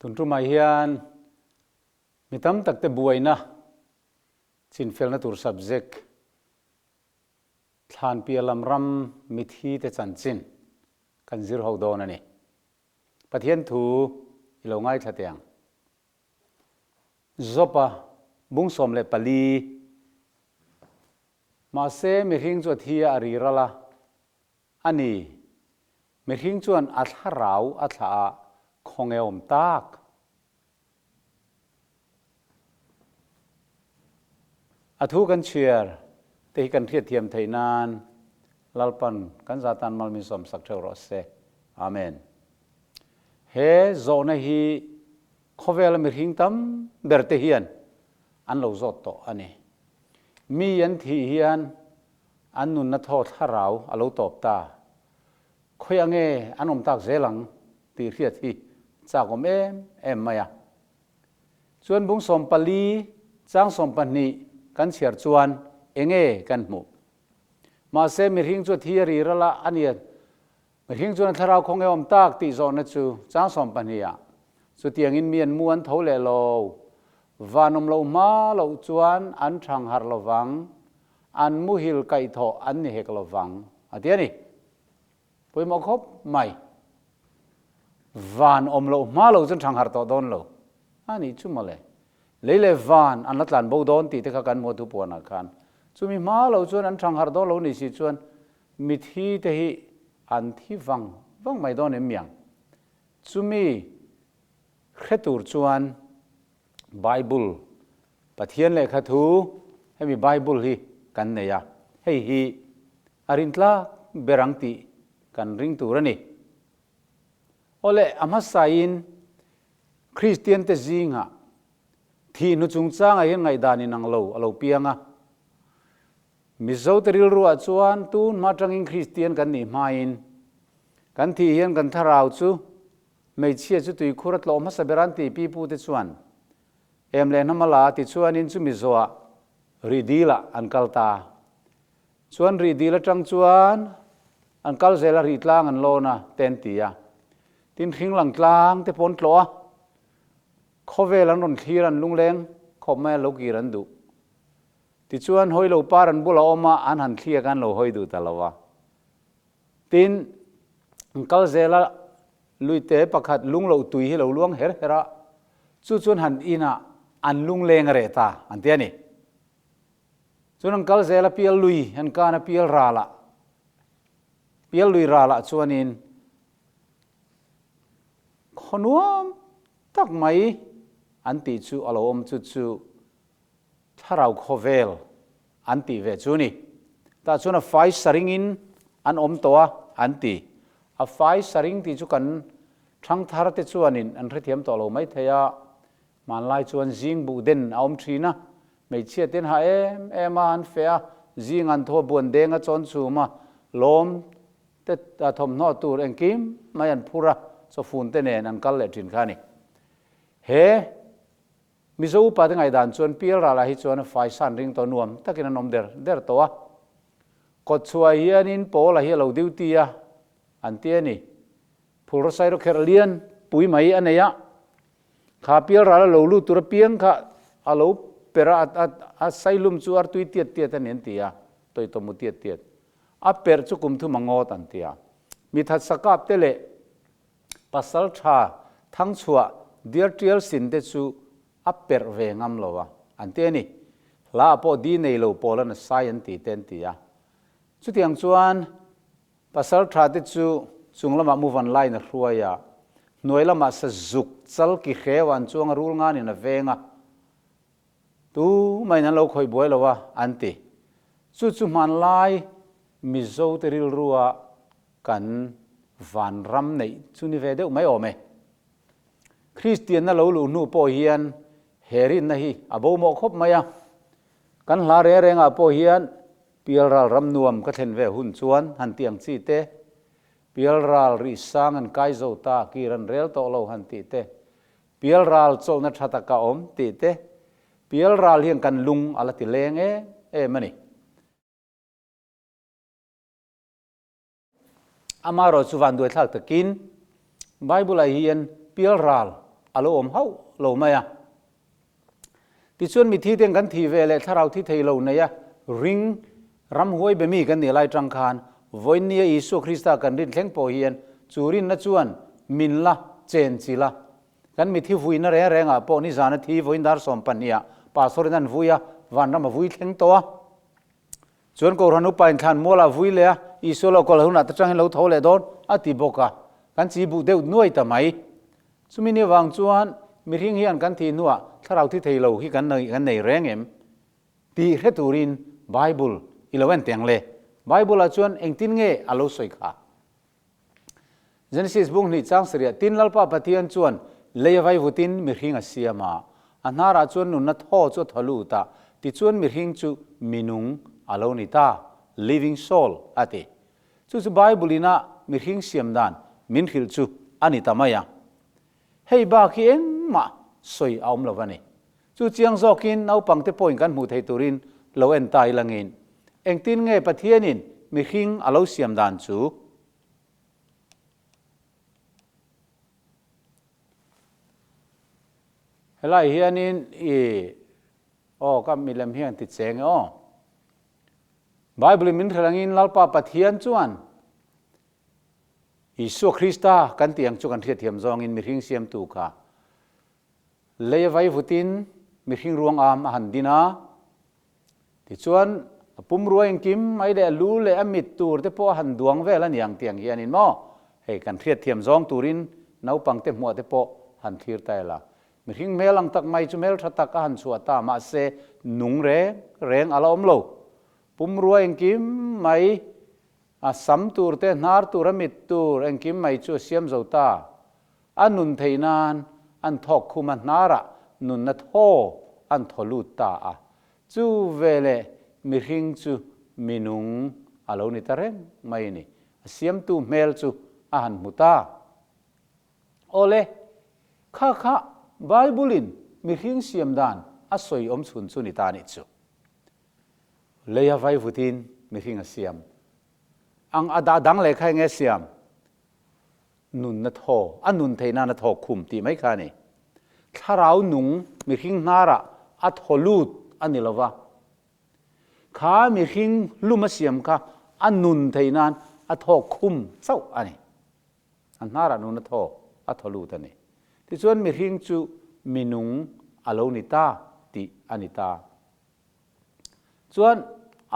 Tun tumah hian mi tam tak te buaina chinfelna tur subject thlan piah lam ram mithi te chanchin kan zir ho dawn a ni. Pathian thu i lo ngaithla teh ang. Job-a bung 14. Mahse mihring chu a thi a, a ri ral a, a ni. Mihring chuan a thlarau a thlah a, khawnge awm tak? A thu kan chhiar te hi kan hriatthiam theih nan Lalpan kan za tan mal min sawmsak theuh rawh se. Amen. He zawhna hi khawvela mihring tam ber te hian an lo zawt tawh a ni. Mi an thih hian an nunna thaw thlarau a lo tawp ta. Khawiah nge an awm tak zel ang tih hriat hi chak awm em em mai a. Chuan bung 14 chang 12 kan chhiar chuan enge kan hmuh? Mahse mihring chu a thi a ri ral a, a nia mihring chuan a thlarau khawnge awm tak tih zawhna chu chang 12 ah chutiangin mi an mu an tho leh lo, van awm loh hma loh chuan an thang harh lovang, an muhil kaihthawh an ni hek lovang a ti a ni. Pawimawh khawp mai. Van awm loh hma lo chuan thang harh tawh dawn lo. A nih chu mawle. Lei leh van an la tlan bo dawn tih te kha kan hmu a thupuanah khan. Chumi hma lo chuan an thang harh dawn lo ni si chuan mithi te hi an thi vang vang mai dawn em miang. Chumi hre tur chuan Bible, Pathian lehkha thu, hemi Bible hi kan nei a. Hei hi a rintlak ber ang tih kan ring tur a ni. Awle, a hmasain Kristiante zingah thihnu chungchangah hian ngaihdan inang lo a lo piang a. Mizote rilruah chuan tun hma atangin Kristian kan nih hmain kan thih hian kan thlarau chu hmeichhia chu tuikhur a tlawh hmasa ber an ti pi pute chuan em leh hnam a la a tichuanin chu Mizoah rih dilah an kal ta. Chuan rih dil atang chuan an kal zel a, rih tlang an lawn a, te an ti a. Tin, hring lang tlang te pawh an tlawh a, khawvel an rawn thlir a, an lungleng khawp mai a, lo kir an duh. Tichuan, hawi lo par an bulah awm a, an han thliak a, an lo hawi duh ta lo a. Tin, an kal zel a, luite pakhat lung loh tui hi lo luang her her a, chu chuan han inah an lungleng a reh ta, an ti a ni. Chuan an kal zel a pial lui an kan a pial ralah pial lui ralah chuanin khaw nuam tak mai an tih chu a lo awm chu chu thlarau khawvel an tih ve chu ni. Tah chuan a fai saringin an awm tawh a an ti. A fai saring tih chu kan thangthar te chuanin an hrethiam tawh lo maithei a, Hmanlai chuan zing buh den a awm thin a, hmeichhia ten ha em em a an feh a, zing an thaw buan deng a chawn chhum a, lawm te thawmhnaw tur engkim mai an phur a, chawfun te nen an kal leh thin kha a ni. He Mizo upa te ngaihdan chuan Pialral ah hi chuan fai san ring tawh nuam takin an awm der der tawh a, kawtchhuah hianin Paula hi a lo duty a an ti a ni. Phulraw sairawkherh lian pui mai a nei a, Kha pialral a lo lut tur apiang kha a lo per a, a, a sailum chu artui tiat tiat a ni an ti a, tawitawmu tiat tiat. A perh chu kum thum a ngawt an ti a. Mi thatsa kap te leh pasal tha thangchhuah diar tial sin te chu a perh ve ngam lo a, an ti a ni. Hla ah pawh di nei lo pawl an a sai an ti te an ti a. Chutiang chuan Pasal tha te chu chung lamah muvan laiin a hruai a, hnuai lamah sa zuk chal ki hreu an chuang a rul nganin a veng a, tu mahin an lo khawih buai lo a, an ti. Chu chu hmanlai Mizo te rilrua kan vanram neih chu ni ve deuh mai awm e. Kristianna lo luh hnu pawh hian he rinna hi a bo mawh khawp mai a, kan hla reng rengah pawh hian Pialral ram nuam ka thlen ve hun chuan han ti ang chi te, Pialral rih sang an kai zo ta kir an rel tawh lo han tih te, Pialral chawlhna tha tak a awm tih te, Pialral hian kan lung a la ti leng em em a ni. Amaherawhchu vanduaithlak takin Bible-ah hian Pialral. a lo awm hauh lo mai a. Tichuan mithi ten kan thi ve leh thlarau thi thei lo nei a ring ramhuai be mi kan nih lai tang khan vawiinnia Isua Krista kan rin thleng pawh hian chu rinna chuan min la chen chilh a. Kan mithi vuina reng rengah pawh nizana thi vawiin dar 12 ah pastor in an vui a, vanram a vui thleng tawh a. Chuan Kohhran upa in thlan mualah vui leh a, Isua lo kal hunah te tangin lo tho leh dawn a ti bawk a, kan chi buh deuh nuai ta mai. Chumi ni avang chuan mihring hian kan thih hnuah thlarau thi thei lo hi kan kan nei reng em? Tih hre turin Bible i lo en teng le. Bible ah chuan engtin nge a lo sawi kha? Genesis bung hnih chang sarih tin Lalpa Pathian chuan lei a vaivutin mihring a siam a, a hnarah chuan nunna thaw chu a thaw lut a, tichuan mihring chu minung a lo ni ta, living soul, a ti. Chu chu Bible ina mihring siam dan min hrilh chu a ni ta mai a. Hei bak hi engmah sawi a awm lo va ni. Chu chiang zawkin naupangte pawhin kan hmuh theih turin lo en ta ilangin, engtin nge Pathianin mihring a lo siam dan chu? Helai hianin i aw ka milem hian ti cheng e aw. Bible-in min hrilh angin Lalpa Pathian chuan Isua Krista kan tih ang chu kan hriatthiam zawngin mihring siamtu kha Lei a vai vutin mihring ruang am a han din a, tichuan a pumrua engkim mai leh a lu leh a mit tur te pawh a han duang vel a ni ang tiang hianin maw hei kan hriatthiam zawng turin naupang te hmuah te pawh han thlir ta ila. Mihring hmel ang tak mai chu hmeltha tak a han chhuah ta mahse nung reng reng a la awm lo. Pumrua engkim mai a sam tur te hnar tur a mit tur engkim mai chu a siam zo ta. A nun theih nan an thawk khum a hnarah nunna thaw an thaw lut ta a. Chu veleh mihring chu minung a lo ni ta reng mai a ni. A siamtu hmel chu a han hmu ta. Awle, kha kha Bible-in mihring siam dan a sawi awm chhun chu ni ta nih chu. Leia vaivutin mihring a siam ang a dah dang leh kha enge siam? Nunna thaw, a nun theih nana thaw khum tih mai kha a ni. Thlarau nung mihring hnarah a thaw lut a ni lova, kha mihring hlum a siam kha a nun theih nan a thaw khum chauh a ni. A hnarah nunna thaw a thaw lut a ni. Tichuan mihring chu minung a lo ni ta tih a ni ta. Chuan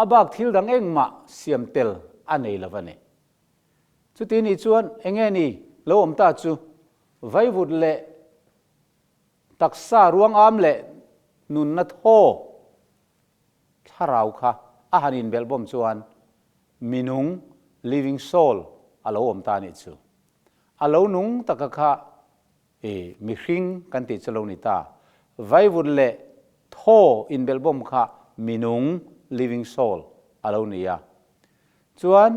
a bak thil dang engmah siam tel a nei lova ni. Chuti nih chuan enge ni lo awm ta chu vaivut leh taksa ruangam leh nunna thaw thlarau kha a han inbelh bawm chuan minung, living soul, a lo awm ta nih chu. A lo nung taka kha i mihring kan tih chu lo ni ta. Vaivut leh thaw inbelh bawm kha minung, living soul, a lo ni a. Chuan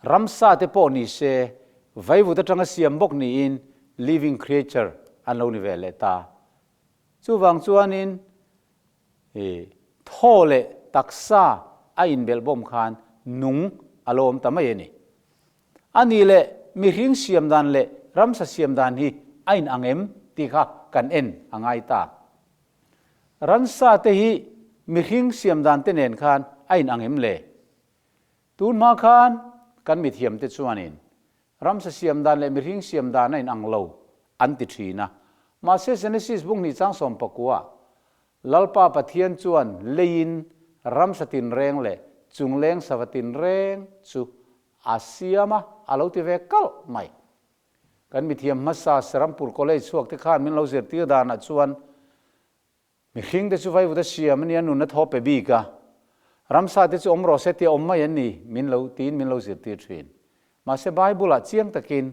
ramsa te pawh ni se vaivut atanga siam bawk niin living creature an lo ni ve leh ta. Chuvang chuanin i thaw leh taksa a inbelh bawm khan nung a lo awm ta mai a ni. A nih leh mihring siam dan leh ramsa siam dan hi a inang em tih kha kan en a ngai ta. Ransa te hi mihring siam dan te nen khan a inang em le? Tun hma khan kan mithiam te chuanin ramsa siam dan leh mihring siam dan a inang lo an ti thin a. Mahse Genesis bung hnih chang 19 Lalpa Pathian chuan leiin ramsa tinreng leh chungleng sava tinreng chu a siam a, a lo ti ve kalh mai. Kan mithiam hmasa Serampur College chhuak te khan min lo zirtir danah chuan mihring te chu vaivuta siam a nia nunna thaw pe bik a, ramsa te chu awm rawh se tia awm mai an ni min lo tiin min lo zirtir thin. Mahse Bible ah chiang takin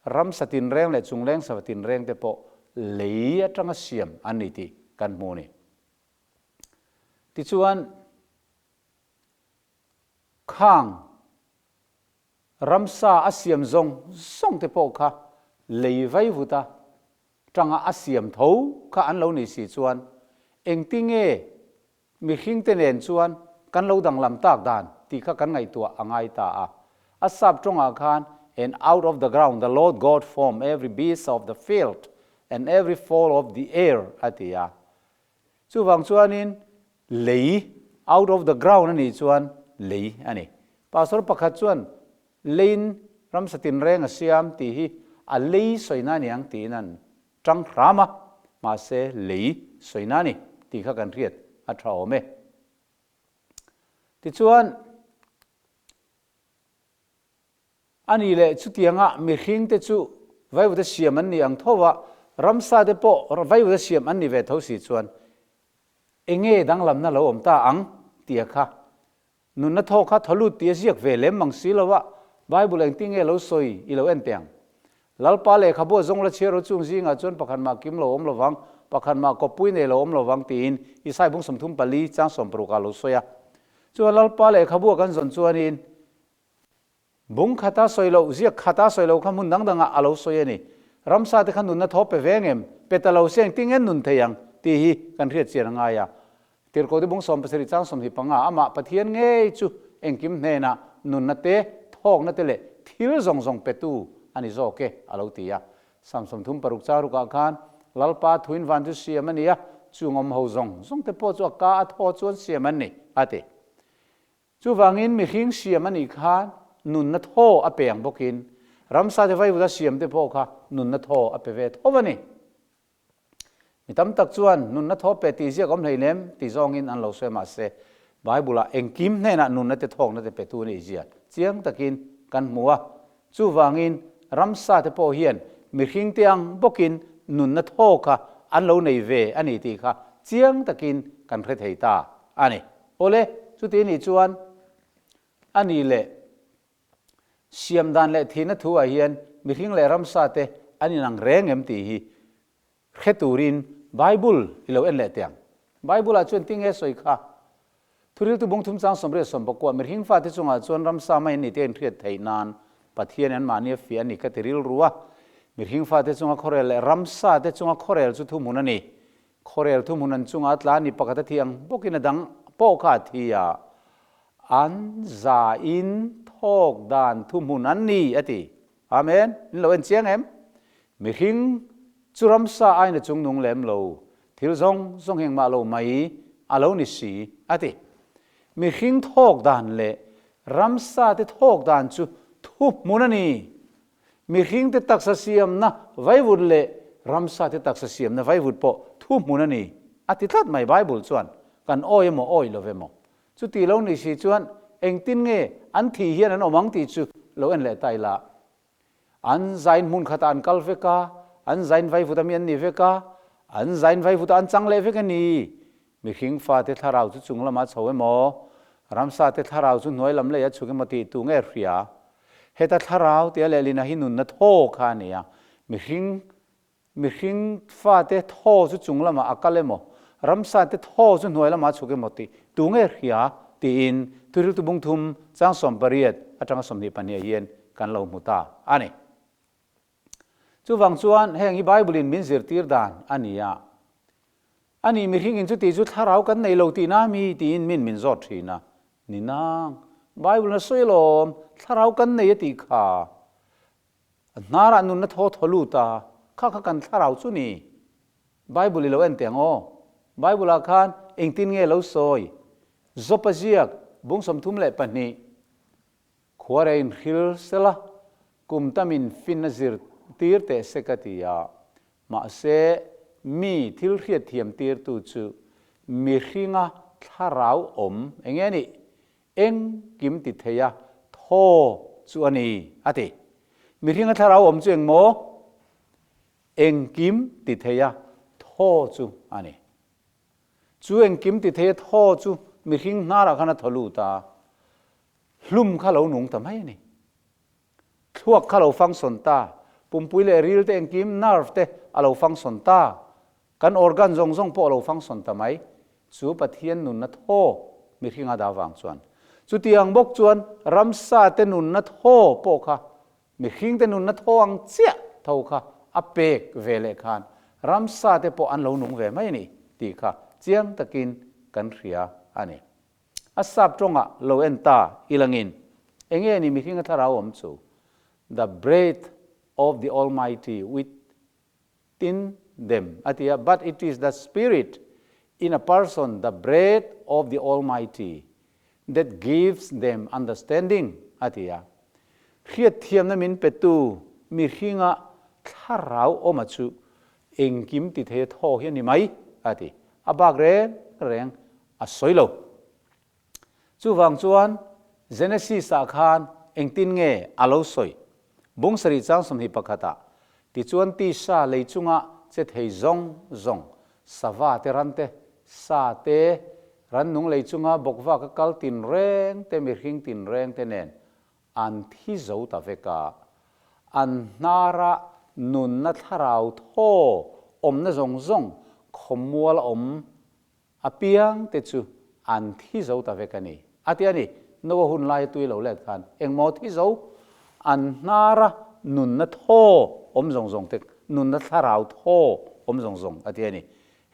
ramsa tinreng leh chungleng sava tinreng te pawh lei atanga siam an ni tih kan hmu a ni. Tichuan khang Ramsa a siam zawng zawng te pawh kha lei vai vut a, tanga a siam tho kha an lo nih si chuan engtinge mihring te nen chuan kan lo danglam tak dan tih kha kan ngaihtuah a ngai ta a. A sap tawngah khan And out of the ground the Lord God formed every beast of the field and every fowl of the air a ti a. Chuvang chuanin lei, out of the ground a nih chuan lei a ni. Pastor pakhat chuan leiin ramsa tinreng a siam tih hi a lei sawina a ni ang tiin an tang hram a, mahse lei sawina a ni tih kha kan hriat a tha awm e. Tichuan. A nih leh chutianga mihringte chu vaivute siam an nih ang tho a, ramsate pawh vaivute siam an nih ve tho si chuan enge danglamna lo awm ta ang tia kha nunna thaw kha thaw lut tih a ziak ve lem mang si lo a, Bible engtin nge lo sawi i lo en teh ang. Lalpa lehkhabu a zawng la chhiar ru chung zingah chuan pakhat mah kim lo awm lovang, pakhat mah kawppui nei lo awm lovang tiin Isai bung 34 chang 60 ah lo sawi a. Chuan Lalpa lehkhabu a kan zawn chuanin Bung khata sawi loh, ziak khata sawi loh kha hmun dang dangah a lo sawi a ni. Ramsa te kha nunna thaw pe ve ngem, pe ta lo se engtin nge nun thei ang tih hi kan hriat chian a ngai a. Tirhkohte bung 70 chang 25 amah Pathian ngei chu engkim hnenah nunna te, thawkna te leh thil zawng zawng petu a ni zawk e a lo ti a. Sam 36 chang rukah khan Lalpa thuin van chu siam a ni a, chung awm ho zawng zawng te pawh chu a ka a thaw chuan siam an ni a ti. Chuvangin mihring siam a nih khan nunna thaw a pe ang bawkin ramsa te vaivut a siam te pawh kha nunna thaw a pe ve tho a ni. Mi tam tak chuan nunna thaw pe tih ziak awm hleinem ti zawngin an lo sawi mahse Bible-ah engkim hnenah nunna te thawkna te petu a nih zia chiang takin kan hmu a. Chuvangin ramsa te pawh hian mihring te ang bawkin nunna thaw kha an lo nei ve a ni tih kha chiang takin kan hre thei ta a ni. Awle, chuti nih chuan a ni leh siam dan leh thihna thu ah hian mihring leh ramsa te an inang reng em tih hi hre turin Bible i lo en leh teh ang. Bible ah chuan tinge sawi kha? Thuriltu bung thum chang 89 mihring fate chungah chuan ramsa mai an ni te inhriat theih nan Pathian in anmahni a fiah a ni ka ti rilru a. Mihring fate chunga khawrel leh ramsa te chunga khawrel chu thuhmun a ni. Khawrel thuhmun an chunga a tla ni pakhat a thi ang bawkin a dang pawh kha a thi a, an zain thawk dan thuhmun an ni a ti. Amen. In lo en chiang em? Mihring chu ramsa aina chung nung lem lo, thil zawng zawng engmah lo mai a lo ni si a ti. Mihring thawk dan leh ramsa te thawk dan chu thuhmun a ni. Mihringte taksa siamna vaivut leh ramsate taksa siamna vaivut pawh thuhmun a ni, a ti tlat mai Bible chuan. Kan awi emaw awi lo emaw. Chuti lo ni si chuan engtin nge an thih hian an awm ang tih chu lo en leh ta ila. An zain hmun khatah an kal vek a, an zain vaivut ami an ni vek a, an zain vaivutah an chang leh vek a ni. Mihring fate thlarau chu chung lamah chho emaw, ramsate thlarau chu hnuai lam lei a chhuk emaw tih tu nge hria? Heta thlarau tia lehlina hi nunna thaw kha a ni a, mihring mihring fate thaw chu chung lamah a kal emaw, ramsate thaw chu hnuai lamah a chhuk emaw tih tu nge hria? tiin Thuhriltu bung thum chang 18 atanga 22 ah hian kan lo hmu ta a ni. Chuvang chuan heng hi Bible in min zirtir dan a ni a. A nih mihring in chuti chu thlarau kan nei lo tihna mi tiin min min zawt thin a. Ni nang, Bible in a sawi alawm, thlarau kan nei a tih kha. A hnarah nunna thaw thaw lut a, kha kha kan thlarau chu ni. Bible i lo en teh ang aw. Bible ah khan engtin nge lo sawi? Job a ziak, bung 32. Khuara inhril sela, kum tamin fin a zir tir teh se ka ti a, mahse mi thil hriat thiam tirtu chu mihringa thlarau awm eng nge nih? Engkim ti thei a thaw chu a ni, a ti. Mihringa thlarau awm chu eng maw? Engkim ti thei a thaw chu a ni. Chu engkim ti thei a thaw chu mihring hnarah khan a thaw lut a. Hlum kha lo nung ta mai a ni. Thluak kha lo function ta, pumpui leh ril te engkim nerve te a lo function ta, kan organ zawng zawng pawh a lo function ta mai. Chu Pathian nunna thaw mihring a dah vang chuan. Chutiang bawk chuan ramsa te nunna thaw pawh kha mihring te nunna thaw ang chiah tho kha a pek ve leh khan ramsa te pawh an lo nung ve mai a ni tih kha chiang takin kan hria a ni. A sap tawngah lo en ta i langin enge ni mihringa thlarau awm chu? the breath of the Almighty within them a ti a, but it is the spirit in a person, the breath of the Almighty that gives them understanding a ti a. Hriatthiamna min petu mihringa thlarau awma chu engkim ti thei a thaw hi a ni mai a ti. A bak reng reng a sawi lo. Chuvang chuan Genesis ah khan engtin nge a lo sawi? Bung sarih chang 21 ah, Tichuan tisa lei chunga che thei zawng zawng, sava te ran te, sa te, rannung lei chunga bawkvak a kal tinreng te mihring tinreng te nen an thi zo ta vek a, an hnara nunna thlarau thaw awmna zawng zawng khawmual a awm Apiang te chu an thi zo ta vek a ni. A ti a ni, Noa hun laia tui lo let khan engmaw thi zo an hnara nunna thaw awm zawng zawng te, nunna thlarau thaw awm zawng zawng a ti a ni.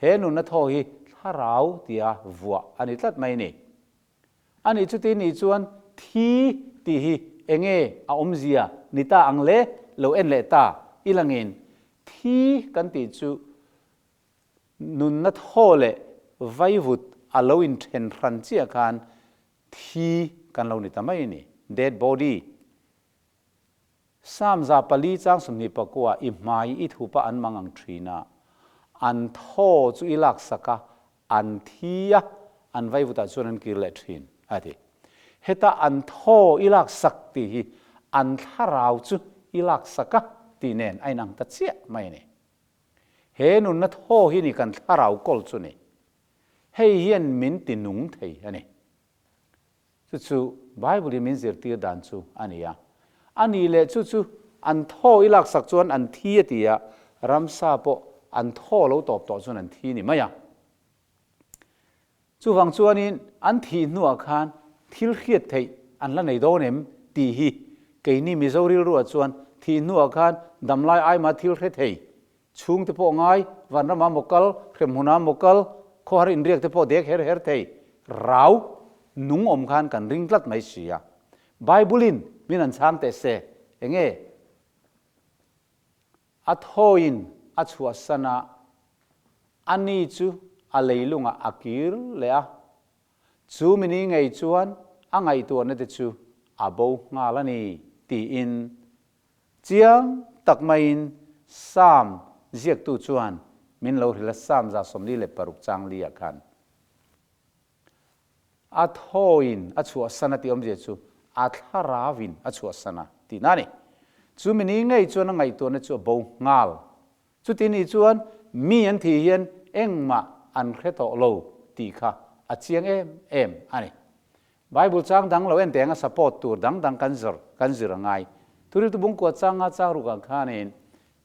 He nunna thaw hi thlarau tia vuah a ni tlat mai a ni. A nih chuti nih chuan thi tih hi enge a awmzia ni ta ang le? Lo en leh ta i langin thi kan tih chu Nunna thaw leh vaivut a lo inthen hran chiah khan thi kan lo ni ta mai a ni, dead body. Psalm 400 chang 29 i hmai i thupa an mang ang thin a, an thaw chu i laksak a, an thi a, an vaivutah chuan an kir leh thin, a ti. Heta an thaw i laksak tih hi an thlarau chu i laksak a tih nen a inang ta chiah mai a ni. He nunna thaw hi ni kan thlarau kawl chu ni. Hei hian min ti nung thei a ni. Chu chu Bible in min zirtir dan chu a ni a. A nih leh chu chu an thaw i laksak chuan an thi a ti a, ramsa pawh an thaw lo tawp tawh chuan an thi ni mai a. Chuvang chuanin an thih hnuah khan thil hriat theih an la nei dawn em tih hi keini Mizo rilruah chuan thih hnuah khan damlai aima thil hre thei chhungte pawh ngai, vanrama maw kal, hremhmuna maw kal, khawhar inriak te pawh dek her her thei rau nung awm khan kan ring tlat mai si a. Bible-in min han chhang teh se, enge? A thawiin a chhuahsan a, a ni chu a leilungah a kir leh a. Chu mini ngei chuan a ngaihtuahna te chu a bo nghal a ni, tiin chiang tak maiin Psalm ziaktu chuan min lo hrilh a, Psalm 46 chang li ah khan. A thawiin a chhuahsan a tih awmzia chu a thlarauin a chhuahsan a tihna a ni. Chu mini ngei chuan a ngaihtuahna chu a bo nghal. Chuti nih chuan mi an thih hian engmah an hre tawh lo tih kha a chiang em em a ni. Bible chang dang lo en teng a support tur dang dang kan zir kan zir a ngai. Thuriltu bungkua changa chang rukah khanin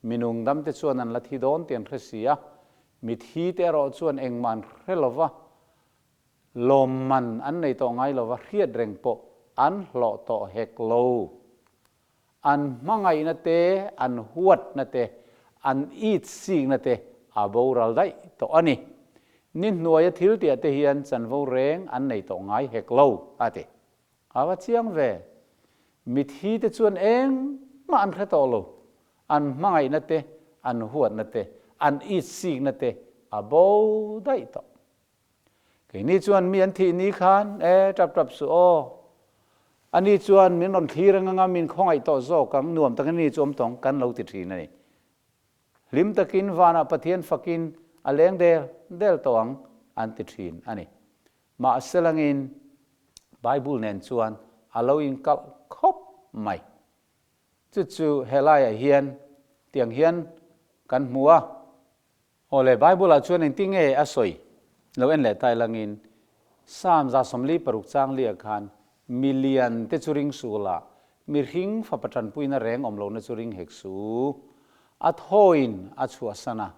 minung damte chuan an la thi dawn tih an hre si a, mithi te erawh chuan engmah an hre lo va, Lawmman an nei tawh ngai lova hriat reng pawh an hlawh tawh hek lo. An hmangaihna te, an huatna te, an itsikna te a boral daih tawh a ni. Ni hnuaia thil tiah te hian chanvo reng an nei tawh ngai hek lo, a ti. A va chiang ve. Mithi te chuan engmah an hre tawh lo. An hmangaihna te, an huatna te, an itsikna te a bo daih tawh. Keini chuan mi an thih ni khan, E, tap tap suh aw. Ani chuan min rawn thlir ang anga min khawngaih tawh zawk ang, nuam takin ani chu awm tawng kan lo ti thin a ni. Hlim takin vanah Pathian fakin a leng del del tawh ang an ti thin a ni. Mahse langin Bible nen chuan a lo inkalh khawp mai. Chu chu helaiah hian tiang hian kan hmu a. Aw le, Bible-ah chuan engtin nge a sawi? Lo en leh tai langin, Psalm 46 chang liah khan, Mi lian te chu ring suh la, mihring fapa tanpuina reng awm lohna chu ring hek suh u. A thawiin a chhuahsan a,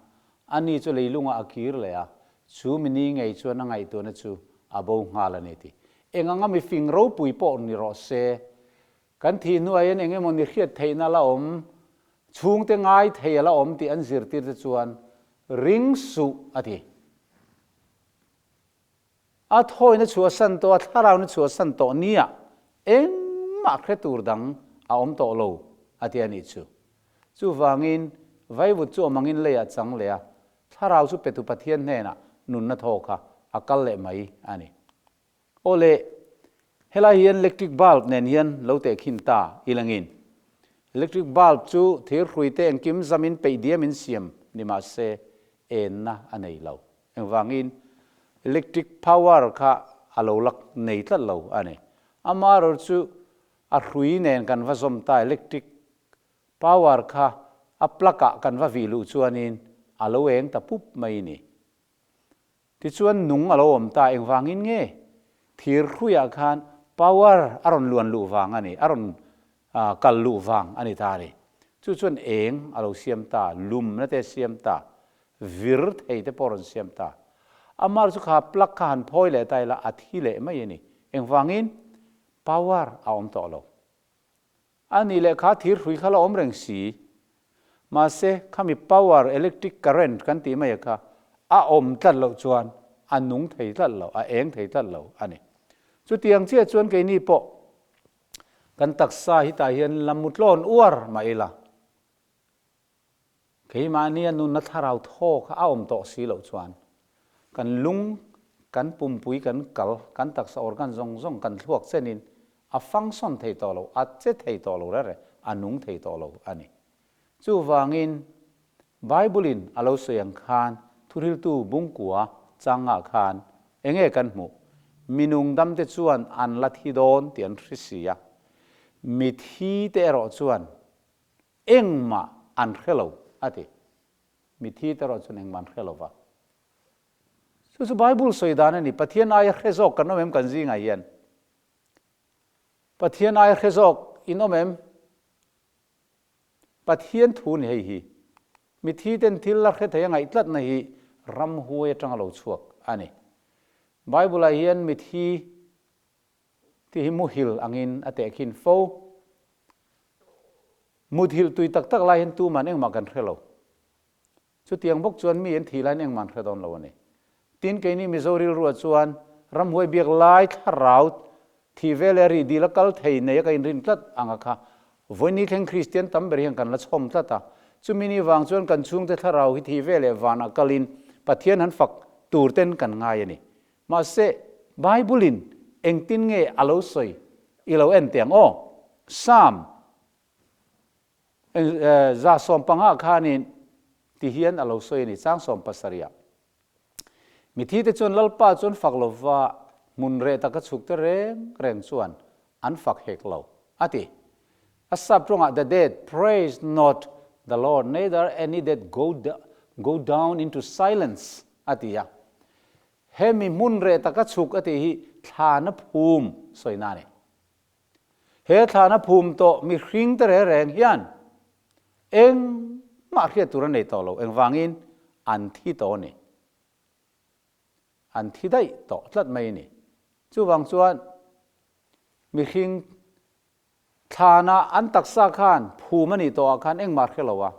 ani chu leilungah a kir leh a, chu mi ni ngei chuan a ngaihtuahna chu a bo nghal a ni ti. Eng anga mifing ropui pawh ni rawh se, Kan thih hnuah hian eng emaw ni hriat theihna la awm, chhungte ngai thei a la awm tih an zirtir te chuan ring suh a ti. A thawina chhuahsan tawh, a thlarauna chhuahsan tawh nia engmah hre tur dang a awm tawh lo a ti a nih chu. Chuvangin, vaivut chu awm angin leiah chang leh a, thlarau chu petu Pathian hnenah nunna thaw kha a kal leh mai a ni. Aw le, helai hian electric bulb nen hian lo tehkhin ta ilangin, electric bulb chu thirhrui te engkim zamin peih diamin siam ni mah se enna a nei lo. Engvangin electric power kha a lo la nei tlat lo a ni. Amaherawhchu chu a hrui nen kan va zawm ta electric power kha a plug ah kan va vih luh chuanin a lo eng ta pup mai ni. Tichuan nung a lo awm ta engvangin nge thir hruiah khan power a rawn luan luh vang a ni, a rawn kal luh vang a ni ta a ni. Chu chuan eng a lo siam ta, lumna te a siam ta, vir thei te pawh a rawn siam ta. Amar chu kha plug kha han phawi leh ta ila a thi leh mai a ni. Engvangin power a awm tawh lo. A nih leh kha thir hrui kha la awm reng si. Mahse, khami power, electric current kan tih mai a kha, a awm tlat loh chuan a nung thei tlat lo, a eng thei tlat lo a ni. Chutiang chiah chuan keini pawh kan taksa hi tah hian la mutlawn uar mah ila, Keimahnia nunna thlarau thaw kha a awm tawh si loh chuan kan lung, kan pumpui, kan kal, kan taksa organ zawng zawng kan thluak chenin a function thei tawh lo, a che thei tawh lo rere, a nung thei tawh lo a ni. Chuvangin Bible-in a lo sawi ang khan thuhriltu bungkua changah khan enge kan hmuh? Minung damte chuan an la thi dawn tih an hre si a, mithi te erawh chuan Engmah an hre lo, a ti. Mithi te erawh chuan engmah an hre lo va. Chu chu Bible sawi dan a ni. Pathian aia hre zawk kan awm em kan zingah hian? Pathian aia hre zawk in awm em? Pathian thu ni hei hi. Mithi ten thil la hre thei a ngaih tlatna hi ramhuai atanga lo chhuak a ni. Bible-ah hian mithi Tih hi muhil angin a tehkhin fo. Muthilh tui tak tak lai hian tuman engmah kan hre lo. Chutiang bawk chuan mi an thih laiin engmah an hre dawn lo a ni. Tin, keini Mizo rilruah chuan ramhuai biak lai thlarau thih ve leh rih dil a kal thei nei a ka inrin tlat ang a kha. Vawiini thleng Kristian tam ber hian kan la chhawm tlat a. Chumi ni vang chuan kan chhungte thlarau hi thih ve leh vanah kalin Pathian han fak tur ten kan ngai a ni. Mahse, Bible-in engtin nge a lo sawi i lo en teh ang aw? Psalm 115 khanin ti hian a lo sawi a ni, chang 17 ah. Mithite chuan Lalpa chuan fak lova hmun reh taka chhukte reng reng chuan an fak hek lo, a ti. A sap tawngah the dead praise not the Lord, neither any that go go down into silence, a ti a. Hemi hmun reh taka chhuk a tih hi thlana phum sawina a ni. He thlana phum tawh mihring te reng reng hian engmah hriat tur a nei tawh lo, engvangin an thi tawh a ni. An thi daih tawh tlat mai a ni. Chuvang chuan mihring Thlanah an taksa khan phum a nih tawhah khan engmah hre lo a,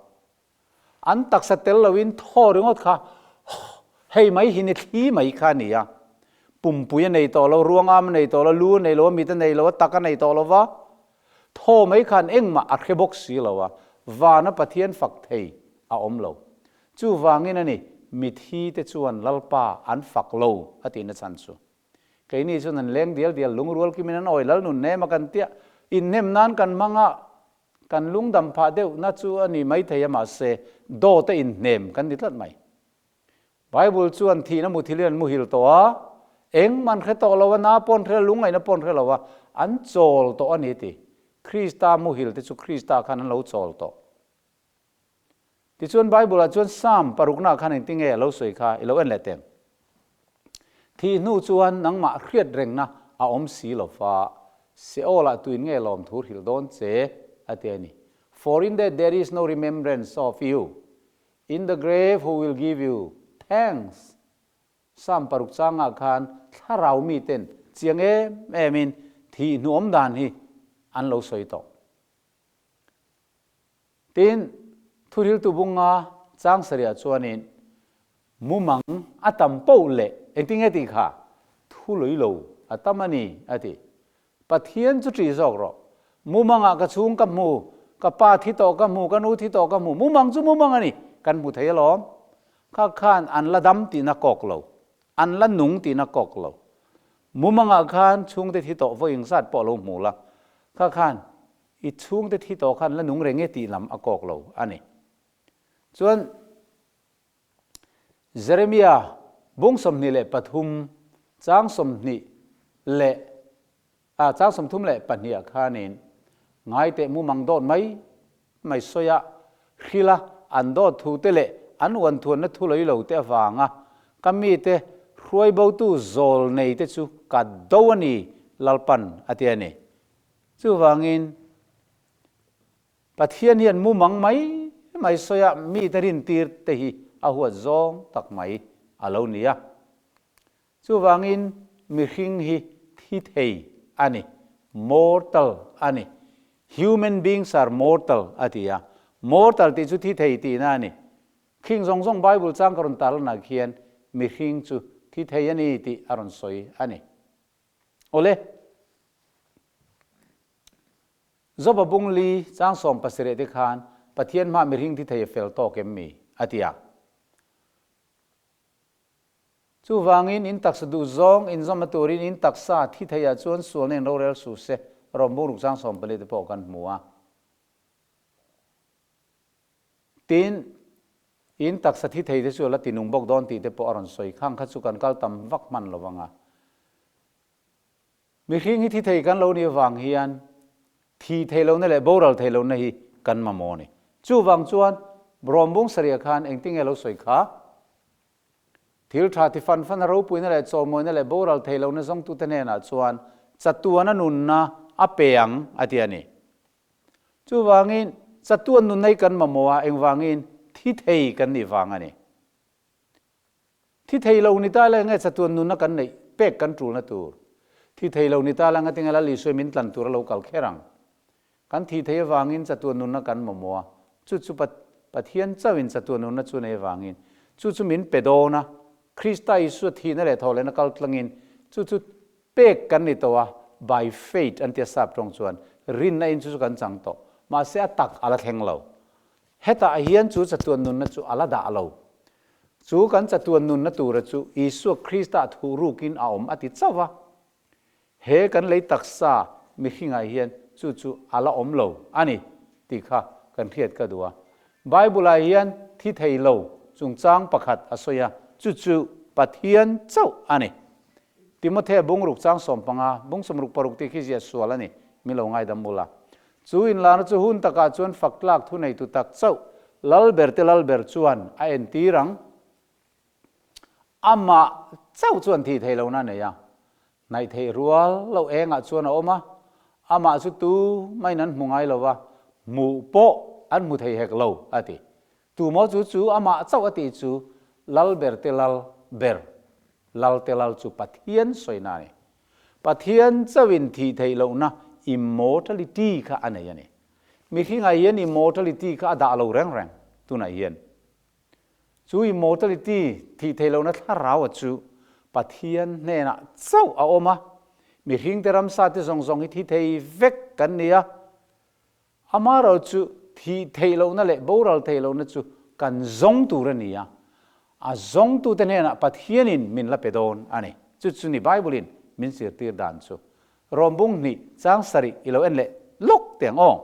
an taksa tel loin thaw ringawt kha hei mai hi ni thli mai kha a ni a. Pumpui a nei tawh lo, ruangam a nei tawh lo, lu a nei lo, a mit a nei lo, a tak a nei tawh lo va, thaw mai khan engmah a hre bawk si lo a, vana Pathian fak thei a awm lo. Chuvangin a ni, mithi te chuan Lalpa an fak lo a tihna chhan chu. Keini chuan an leng dial dial lungrual kimin an awi lal nun nem a kan tia, inhnem nan kan hmang a, kan lungdam phah deuh na chu a ni maithei a mahse dawt a inhnem kan ni tlat mai. Bible chuan thihna muthilin an muhil tawh a, engmah an hre tawh lo a, na pawh an hre lo, lungngaihna pawh an hre lo a, an chawl tawh a ni ti. Krista muhil te chu Krista khan an lo chawl tawh. Tichuan Bible-ah chuan Psalm paruknaah khan engtin nge a lo sawi kha i lo en leh teng. Thih hnu chuan nangmah hriat rengna a awm si lo va, Seol-ah tuin nge lawmthu hrilh dawn che? a ti a ni. For in death there is no remembrance of you, in the grave who will give you thanks? Psalm paruk changah khan thlarau miten chiang em emin thih hnu awm dan hi an lo sawi tawh. Tin, thuhriltu bunga chang sarihah chuanin mumang a tam poh leh engtin nge tih kha thu lui lo a tam a ni, a ti. Pathian chu ṭih zawk rawh. Mumangah ka chhung ka hmu, Ka pa thi tawh ka hmu, ka nu thi tawh ka hmu, mumang chu mumang a ni, kan hmu thei alawm. Kha khan an la dam tihna kawk lo, an la nung tihna kawk lo. Mumangah khan chhungte thi tawh vawi engzat pawh lo hmu la, kha khan i chhungte thi tawh khan la nung reng e tih lam a kawk lo a ni. Chuan Jeremia bung 23 chang 20 leh a chang 32 ah khanin ngaiteh mumang dawt mai mai sawi a, hrila an dawt thu te leh an uan thuanna thu lei lo te avanga ka mite hruaibotu zawl nei te chu ka do a ni Lalpan a ti a ni. Chuvangin Pathian hian mumang mai mai sawi a mite rintir te hi a huat zawng tak mai a lo ni a. Chuvangin mihring hi thi thei a ni, mortal a ni. Human beings are mortal a ti a. Mortal tih chu thi thei tihna a ni. Khing zawng zawng Bible chang ka rawn tarlanah khian mihring chu thi thei a ni tih a rawn sawi a ni. Awle. Joba bung li chang 17 te khan Pathian hmah mihring thi thei a fel tawk em mi? a ti a. Chuvangin in taksa duh zawng inzawmna turin in taksa thi theiah chuan sualna in rorel suh se, Rawmbung ruk chang 14 te pawh kan hmu a. Tin, in taksa thi thei te chu a la tinung bawk dawn tih te pawh a rawn sawi khang kha chu kan kal tam vak hman lo vang a. Mihring hi thi thei kan lo nih avang hian thi thei lohna leh boral thei lohna hi kan mamawh a ni. Chuvang chuan Rawmbung sarih khan engtinge lo sawi kha? Thil tha ti fan fan a ropuina leh chawimawina leh boral thei lohna zawngtute hnenah chuan chatuana nunna a pe ang a ti a ni. Chuvangin chatuan nunna hi kan mamawh a, engvangin thi thei kan nih vang a ni. Thi thei lo ni ta la enge chatuan nunna kan neih pek kan tulna tur? Thi thei lo ni ta la ngatinge Lal Isua min tlan tur a lo kal kher ang? Kan thi thei avangin chatuan nunna kan mamawh a, chu chu Pathian chauhin chatuan nunna chu nei avangin chu chu min pe dawn a, Krista Isua thihna leh thawhlehna kal tlangin chu chu pek kan ni tawh a, by faith an tia sap tawng chuan rinna in chu chu kan chang tawh, mahse a tak a la thleng lo. Hetah hian chu chatuan nunna chu a la dah lo. Chu kan chatuan nunna tura chu Isua Krista thuh rukin a awm a ti chauh va. He kan lei taksa mihringah hian chu chu a la awm lo a ni tih kha kan hriat ka duh a. Bible-ah hian thi thei lo chungchang pakhat a sawi a, chu chu Pathian chauh a ni. Timothea bung ruk chang 15, bung 66 tih khi ziah sual a ni, min lo ngaidam bul a. Chu inlarna chu hun takah chuan fak tlak thuneitu tak chauh Lalber te Lalber chuan a entir ang. Amah chauh chuan thih theih lohna a nei a, hnaih theih rual loh engah chuan a awm a, amah chu tu maiin an hmu ngai lo va, hmuh pawh an hmu thei hek lo, a ti. Tumaw chu chu amah chauh a tih chu Lalber te Lalber, Lal te Lal chu Pathian sawina a ni. Pathian chauhin thih theih lohna immortality kha a nei a ni. Mihringah hian immortality kha a dah lo reng reng tunah hian. Chu immortality, thih theih lohna thlarau chu Pathian hnenah chauh a awm a, mihringte ramsa te zawng zawng hi thi thei vek kan ni a. Amaherawh chu thih theih lohna leh boral theih lohna chu kan zawng tur a ni a, a zawngtute hnenah Pathianin min la pe dawn a ni. Chu chu ni Bible-in min zirtir dan chu. Rawmbung hnih chang sarih i lo en leh lawk teh ang aw.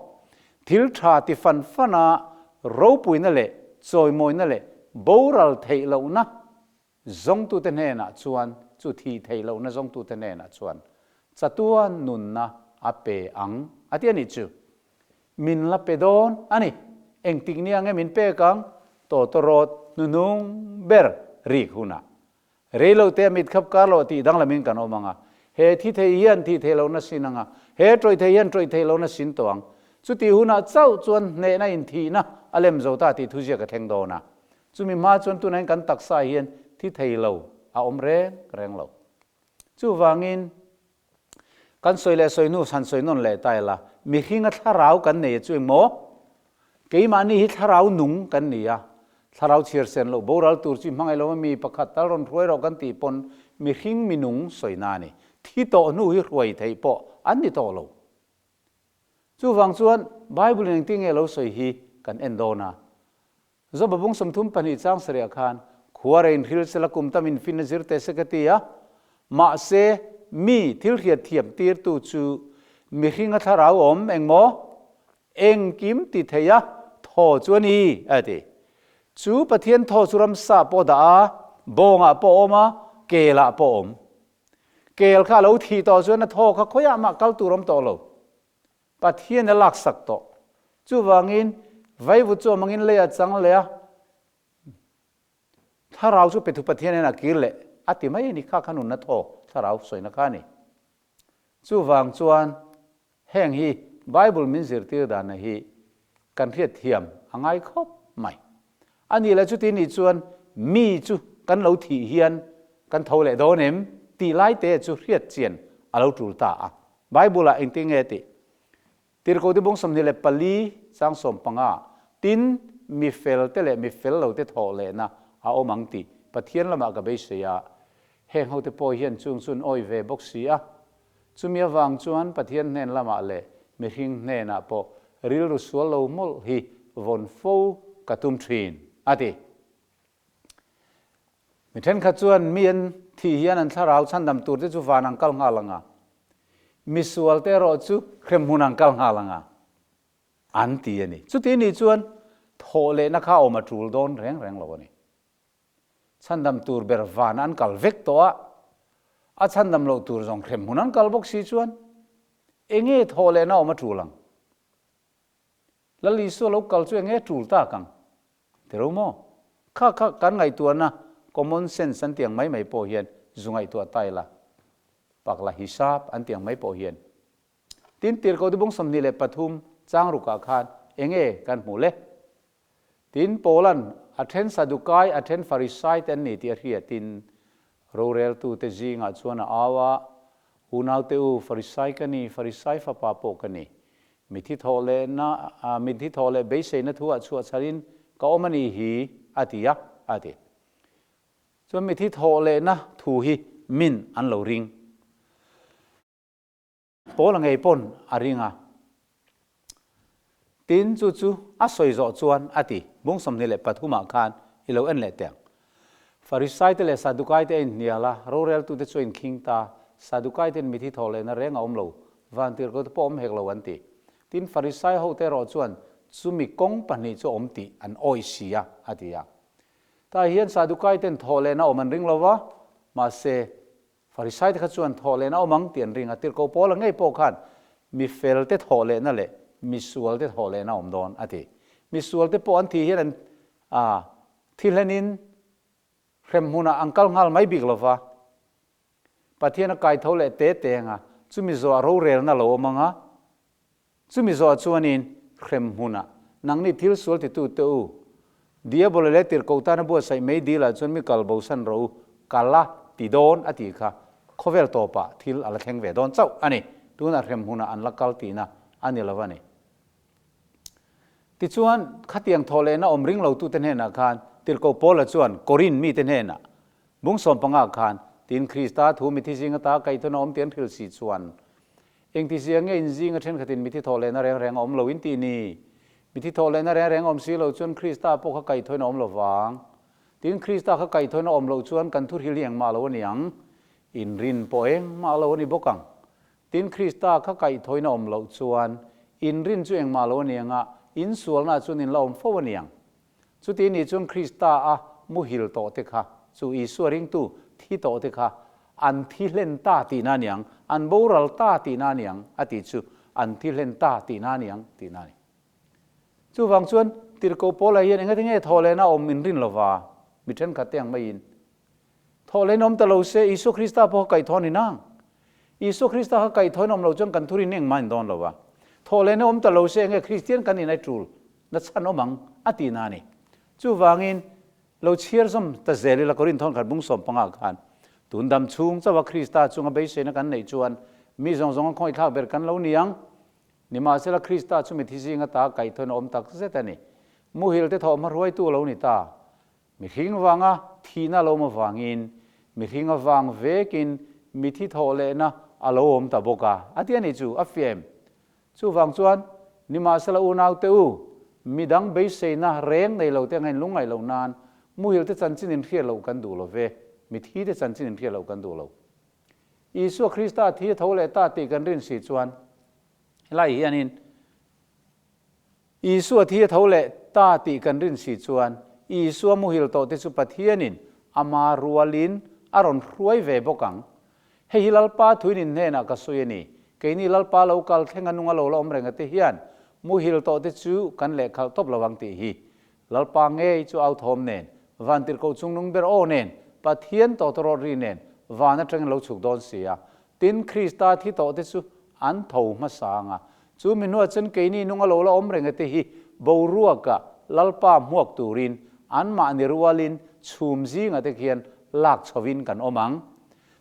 Thil tha ti fan fan a ropuina leh chawimawina leh boral theih lohna zawngtute hnenah chuan chu thih theih lohna zawngtute hnenah chuan chatuan nunna a pe ang a ti a nih chu. Min la pe dawn a ni. Engtik nia nge min pek ang? Tawtawrawt hnuhnung ber rik hunah. Rei lo te a mit khap kar loh tih danglamin kan awm ang a, he thi thei hian thih theih lohna sin ang a, he tawih thei hian tawih theih lohna sin tawh ang. Chutih hunah chauh chuan hnehna inthihna a lem zo ta tih thuziak a thleng dawn a. Chumi hma chuan tunah hian kan taksa hian thi thei lo a awm reng reng lo. Chuvangin Kan sawi leh sawi hnu han sawi nawn leh ta ila, mihringa thlarau kan nei a chu engmaw? Keimahni hi thlarau nung kan ni a, thlarau chhiar sen loh boral tur chu i hmangaih lo a mi pakhat tal rawn hruai rawh kan tih pawn mihring minung sawina a ni. Thi tawh hnu hi hruai theih pawh an ni tawh lo. Chuvang chuan Bible in engtin nge lo sawi hi kan en dawn a. Joba bung 32 chang sarih ah khan khuara in hril sela kum tam in fin a zir teh se ka ti a, mahse mi thil hriat thiam tirtu chu mihring a thlarau awm engmaw engkim ti thei a thaw chu a ni a ti. Chu Pathian thaw chu ramsa pawh dah a, bawngah pawh awm a, kelah pawh awm. Kel kha a lo thih tawh chuan a thaw kha khawiah mah kal tur awm tawh lo. Pathian a laksak tawh. Chuvangin, vaivut chu awm angin lei a chang leh a, thlarau chu pethu Pathian hian a kir leh a ti mai a ni. Kha kha nunna thaw thlarau sawina kha a ni. Chuvang chuan heng hi Bible min zirtir dana hi kan hriatthiam a ngai khawp mai. A nih leh chuti nih chuan mi chu kan lo thih hian kan tho leh dawn em tih lai te chu hriat chian a lo tul ta a. Bible ah engtin nge tih? Tirhkoh te bung 24 chang 15 tin mi fel te leh mi fel lo te thawh lehna a awm ang tih Pathian lamah ka beisei a, heng ho te pawh hian chung chu an awih ve bawk si a. Chumi avang chuan Pathian hnen lamah leh mihring hnenah pawh rilru sual lo mawlh hi vawn fo ka tum thin, a ti. Mi thenkhat chuan mi an thih hian an thlarau chhandam turte chu van an kal nghal ang a, misualte erawh chu hremhmun an kal nghal ang a, an ti a ni. Chuti nih chuan thawh lehna kha awm a tul dawn reng reng lo a ni. Chhandam tur ber van an kal vek tawh a, a chhandam loh tur zawng hremhmun an kal bawk si chuan enge thawh lehna awm a tul ang? Lal Isua lo kal chu enge tul tak ang? Ti ro maw? Kha kha kan ngaihtuahna common sense an tiang mai mai pawh hian zu ngaihtuah ta ila, pakla hisap an tiang mai pawh hian. Tin, Tirhkoh Dibung 23 chang rukah khan enge kan hmuh le? Tin, Paula'n a then Sadukai, a then Farisai te an ni tih a hriatin roreltute zingah chuan a au a, Unaute u, Farisai ka ni, Farisai fapa pawh ka ni. Mithi thawh lehna, mithi thawh leh beiseina thu ah chhuah chhalin ka awm a ni hi, a ti a, a ti. Chuan mithi thawh lehna thu hi min an lo ring. Paula ngei pawn a ring a. Tin, chu chu a sawi zawh chuan a ti, Bung 23 ah khan i lo en leh teh ang. Farisaite leh Sadukaite a inhnial a, roreltute chu a inkhing ta. Sadukaite'n mithi thawh lehna reng a awm lo, vantirhkohte pawh awm hek lo an ti. Tin, Farisai hote erawh chuan chumi kawng pahnih chu a awm tih an awih si a, a ti a. Tah hian Sadukaite'n thawh lehna awm an ring lo va, mahse, Farisai te kha chuan thawh lehna awm ang tih an ring a, tirhkoh Paula ngei pawh khan mi fel te thawh lehna leh mi sual te thawh lehna awm dawn a ti. Mi sual te pawh an thih hian an a thi hlenin hrem hmunah an kal nghal mai bik lova, Pathian a kai tho leh te te ang a, chumi zawhah rorelna lo awm ang a, Chumi zawh chuanin hrem hmunah, Nangni thil sual titute u, Diabola leh tirhkoh tana buatsaih mei dilah chuan mi kal bosan rawh u, kal a ti dawn a tih kha khawvel tawpah thil a la thleng ve dawn chauh a ni. Tunah hrem hmunah an la kal tihna a ni lo a ni. Tichuan, khatiang thawh lehna awm ring lotute hnenah khan tirhkoh Paula chuan Korin mite hnenah, Bung 15 khan, Tin, Krista thu mithi zinga ta kaihthawna awm tih an hrilh si chuan, Engti zia nge in zinga thenkhatin mithi thawh lehna reng reng a awm lo in tih ni? Mithi thawh lehna reng reng a awm si lo chuan Krista pawh kha kaihthawin a awm lo vang. Tin, Krista kha kaihthawin a awm loh chuan kan thuhril hi engmah lo a ni ang. Inrin pawh engmah lo a ni bawk ang. Tin, Krista kha kaihthawin a awm loh chuan inrin chu engmah lo a ni ang a, insualna chuan in la awm fo a ni ang. Chuti nih chuan Krista a muhil tawh te kha, chu Isua ringtu thi tawh te kha an thi hlen ta tihna a niang, an boral ta tihna a niang a tih chu an thi hlen ta tihna a niang tihna a ni. Chuvang chuan Tirhkoh Paula hian engati nge thawh lehna awm in rin lova mi thenkhat te ang maiin thawh lehna awm ta lo se Isua Krista pawh kha kaihthawh a ni nang. Isua Krista kha kaihthawhin awm lo chuan kan thurin engmah in dawn lo va. Thawh lehna awm ta lo se enge Kristian kan inai tul Na chhan awm ang, a ti na a ni. Chuvangin, lo chhiar zawm ta zel ila Korinth thawn khat bung 15 khan, tun dam chhung chauha Krista chunga beiseina kan neih chuan mi zawng zawng a khawngaihthlak ber kan lo ni ang. Nimahsela Krista chu mithi zinga ta kaihthawin a awm tak zet a ni. Muhil te thawhhma hruaitu a lo ni ta. Mihring vanga thihna a lo awm avangin, mihring avang vekin mithi thawh lehna a lo awm ta bawk a, a ti a ni chu, a fiah em? Chuvang chuan. Nimahsela unaute u, midang beiseina reng nei lo te anga in lungngaih loh nan muhil te chanchin in hriat loh kan duh lo ve, mithi te chanchin in hriat loh kan duh lo. Isua Krista thi a tho leh ta tih kan rin si chuan helai hianin Isua thi a tho leh ta tih kan rin si chuan Isua muhil tawh te chu Pathianin ama rualin a rawn hruai ve bawk ang. Hei hi Lalpa thuin in hnenah ka sawi a ni. Keini Lalpa lo kal thleng a nunga lo la awm reng ate hian muhil tawh te chu kan lehkhalh tawp lo ang tih hi. Lalpa ngei chu au thawm nen, vantirhkoh chungnung ber aw nen, Pathian tawtawrawt ri nen van atangin lo chhuk dawn si a. Tin, Krista thi tawh te chu an tho hmasa ang a. Chu mi hnuah chuan keini nunga lo la awm reng ate hi boruaka Lalpa hmuak turin anmahni rualin chhum zingah te khian lak chhovin kan awm ang.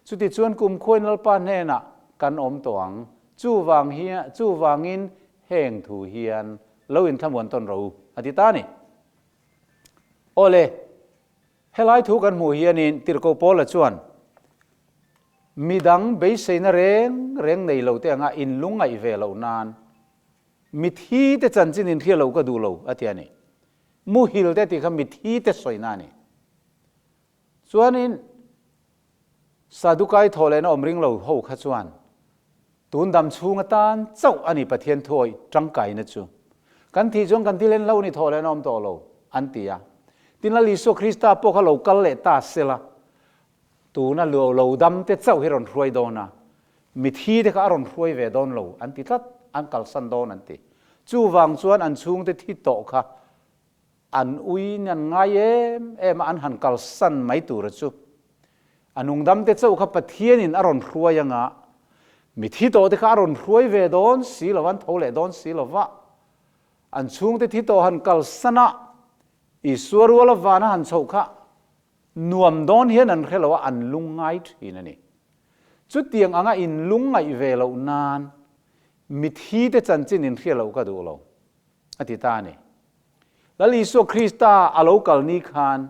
Chutichuan kumkhuain Lalpa hnenah kan awm tawh ang. Chuvang hian, chuvangin heng thu hian lo inthlamuan tawn rawh u, a ti ta a ni. Awle, helai thu kan hmuh hianin Tirhkoh Paula chuan midang beiseina reng reng nei lo te anga inlungngaih ve loh nan mithi te chanchin inhria lo ka duh lo, a ti a ni. Muhil te tih kha mithi te sawina a ni. Chuanin Sadukai thawh lehna awm ring lo ho kha chuan tun dam chhung atan chauh a ni Pathian thuawih tangkaina chu. Kan thih chuan kan thil en hlo ni thawh lehna awm tawh lo an ti a. Tin Lal Isua Krista pawh kha lo kal leh ta sela tuna lo lo dam te chauh hi rawn hruai dawn a, mithi te kha a rawn hruai ve dawn lo an ti tlat, an kalsan dawn an ti. Chuvang chuan an chhungte thi tawh kha An uiin an ngai em em a, an han kalsan mai tura chu a nungdamte chauh kha Pathianin a rawn hruai anga, mithi tawhte kha a rawn hruai ve dawn si lova, an tho leh dawn si lova, an chhungte thi tawh han kalsan a, Isua ruala vana han chhoh kha nuam dawn hian an hre lo a, an lungngai thin a ni. Chutiang anga inlungngaih ve loh nan mithite chanchin inhria loh ka duh lo. a ti ta a ni. Lal Isua Krista a lo kal ni khan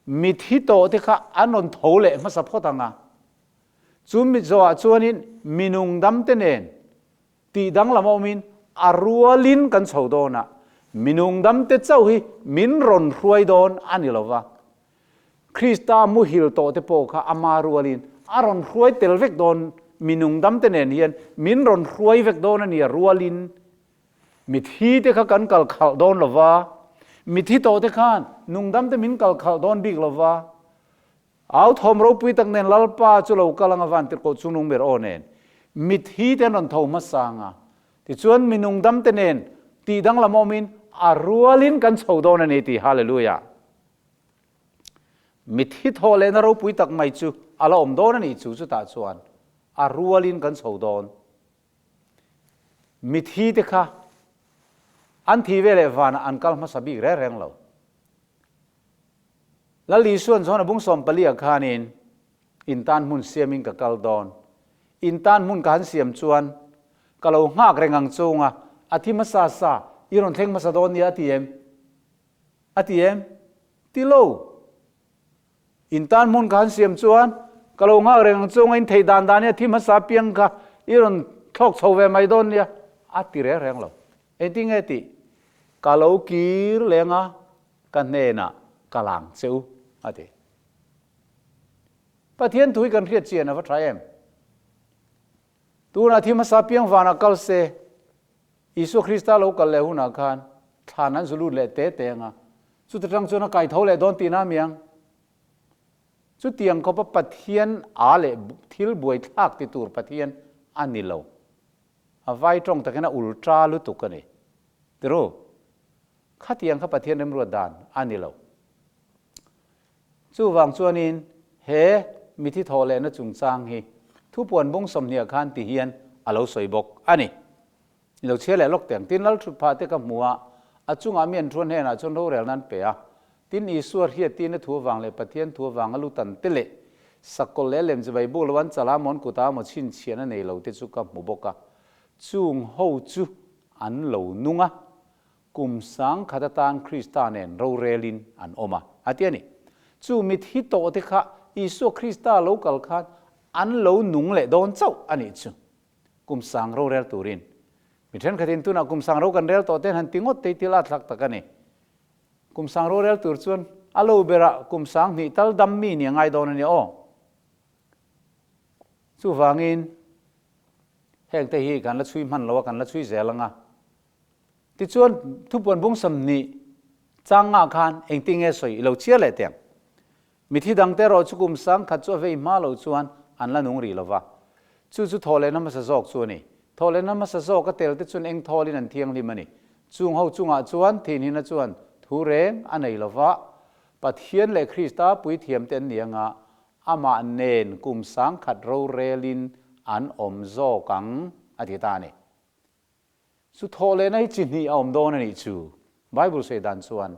mithi tawh te kha an rawn tho leh hmasa phawt ang a. Chu mi zawhah chuanin mi nungdam te nen tih danglam awmin a rualin kan chho dawn a, mi nungdam te chauh hi min rawn hruai dawn a ni lo va. Krista muhil tawh te pawh kha ama rualin a rawn hruai tel vek dawn, mi nungdam te nen hian min rawn hruai vek dawn a ni a rualin Mithi te kha kan kal khalh dawn lo va, mithi tawh te khan nungdam te min kal khalh dawn bik lo va. Au thawm ropui tak nen Lalpa chu lo kal anga vantirhkoh chungnung ber aw nen mithi te an rawn tho hmasa anga, tichuan mi nungdam te nen tih danglam awmin a rualin kan chho dawn a ni tih Hallelujah. Mithi thawh lehna ropui tak mai chu a la awm dawn a nih chu chutah chuan a rualin kan chho dawn. Mithi te kha an thi ve leh vanah an kal hmasa bik reng reng lo. Lal Isuan chuan a bung 14 ah khanin in tan hmun siamin ka kal dawn. In tan hmun ka han siam chuan ka lo nghak reng ang chunga a thi hmasa sa i rawn thleng hmasa dawn nia a ti em? A ti em? Ti lo. In tan hmun ka han siam chuan ka lo nghak reng ang chu, in theih dan dan hi a thi hmasa piang kha i rawn thlawk chho ve mai dawn nia, a ti reng reng lo. Engtin nge tih? Ka lo kir leng a, ka hnenah ka lang che u, a ti. Pathian thu hi kan hriat chian a va tha em? Tunah thi hmasa piang vanah kal se, Isua Krista lo kal leh hunah khan thlan an zu lut leh te te ang a, chuta tang chuan a kai tho leh dawn tihna a mi ang. Chutiang khawpa Pathian a leh thil buaithlak ti tur Pathian a ni lo. A vai tawng takin a ultra lutuk a ni. Tiru, khatiang kha Pathian remruat dan a ni lo. Chuvang chuanin he mithi thawh lehna chungchang hi thupuan bung 20 ah khan ti hian a lo sawi bawk a ni. I lo chhiar leh lawk teh ang. Tin, Lalthut phah te ka hmu a, a chungah mi an thuan hnenah chuan rorelna an pe a. Tin, Isua hriattirna thu avang leh Pathian thu avanga lutan te leh sakawlh leh lem chibai buk lo an chala maw an kutah maw chhinchhiahna nei lo te chu ka hmu bawk a. Chung ho chu an lo nung a, Kum 1000 atan Krista nen rorelin an awm a, a ti a ni. Chu mithi tawhte kha Isua Krista lo kal khan an lo nung leh dawn chauh a nih chu. Kum sang rorel turin. Mi thenkhatin tunah kum sang ro kan rel tawh ten han ti ngawt tei thil a thlak tak a ni. Kum sang ro rel tur chuan a lo berah kum sang hnih tal dam mi nih a ngai dawn a nia aw. Chuvangin hengte hi kan la chhui hman lo a, kan la chhui zel ang a. Tichuan thupuan bung 20 chang ngah khan engtin nge sawi i lo chhiar leh teh ang. Mithi dangte erawh chu kum 1000 chu a vei hma lo chuan an la nung rih lo va. Chu chu thawhlehna hmasa zawk chu a ni. Thawhlehna hmasa zawk a telte chuan eng thawlin an thianghlim a ni. Chung ho chungah chuan thinhina chuan thu reng a nei lo va. Pathian leh Krista puithiamte an ni anga amah nen kum 1000 rorelin an awm zawk ang a ti ta a ni. Chu thawhlehna hi chi hnih a awm dawn a nih chu. Bible sawi dan chuan,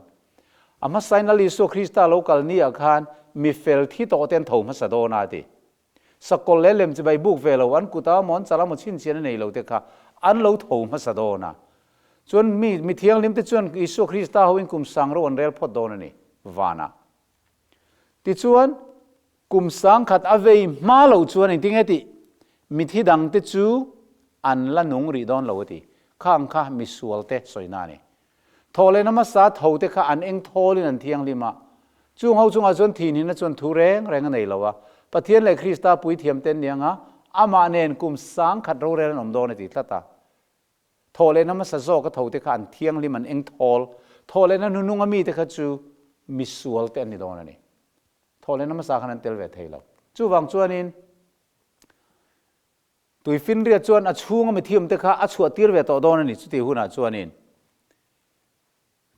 A hmasain Lal Isua Krista lo kal ni ah khan mi fel thi tawh te an tho hmasa dawn a ti. Sakawlh leh lem chibai buk ve lo, an kuta maw an chala maw chhinchhian a nei lo te kha an lo tho hmasa dawn a. Chuan mi mi thianghlim te chuan Isua Krista hoin kum sang ro an rel phawt dawn a ni, vanah. Tichuan, kum 1000 a vei hma lo chuan engtin nge tih? Mithi dangte chu an la nung rih dawn lo a ti. Khang kha misualte sawina a ni. Thawhlehna hmasa thote kha an eng thawlin an thianghlim a. Chung ho chungah chuan thinhina chuan thu reng reng a nei lo a. Pathian leh Krista puithiamte an ni ang a, amah nen kum 1000 rorel an awm dawn a ti tlat a. Thawhlehna hmasa zawk a thote kha an thianghlim an eng thawl. Thawhlehna hnunung a mite kha chu misual te an ni dawn a ni. Thawhlehna hmasa khan an tel ve thei lo. Chuvang chuanin Tuifinriat chuan a chhunga mithiam te kha a chhuah tir ve tawh dawn a ni chutih hunah chuanin.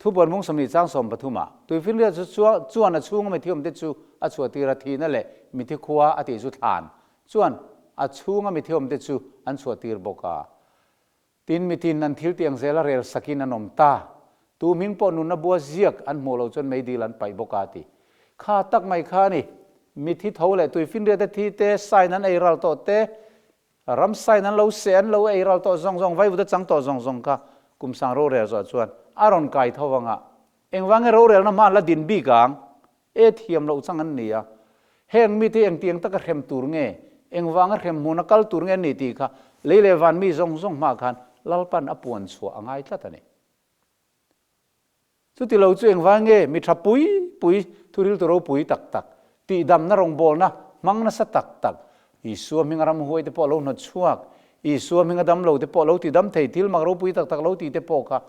Thubuan mung 20 chang 13 ah, Tuifinriat chu chuan a chhunga mithiam te chu a chhuah tir a, thihna leh mithi khua a tih chu thlan chuan a chhunga mithiam te chu an chhuah tir bawk a. Tin, mitin an thil tiang zela rel sakin an awm ta. Tu hming pawh nunna bua ziak an hmuh loh chuan meidil an paih bawk a ti. Kha tak mai kha a ni. Mithi tho leh tuifinriat a thi te, sign an ei ral tawh te, Ram sign an lo seh an lo ei ral tawh zawng zawng, vaivut a chang tawh zawng zawng kha kum sang rorel zawh chuan a rawn kai tho ang a. Engvang nge rorelna hma an la din bik ang? E thiam loh chang an ni a. Heng mite engtiang taka hrem tur nge, engvanga hrem hmuna kal tur nge an ni tih kha lei leh van mi zawng zawng hma khan Lalpan a puan chhuah a ngai tlat a ni. Chuti lo chu engvang nge mi tha pui pui, thuriltu ropui tak tak, tihdamna rawngbawlna hmang nasa tak tak, Isua hminga ramhuai te pawh lo hnawt chhuak, Isua hminga damlo te pawh lo tidam thei thil mak ropui tak tak lo ti te pawh kha,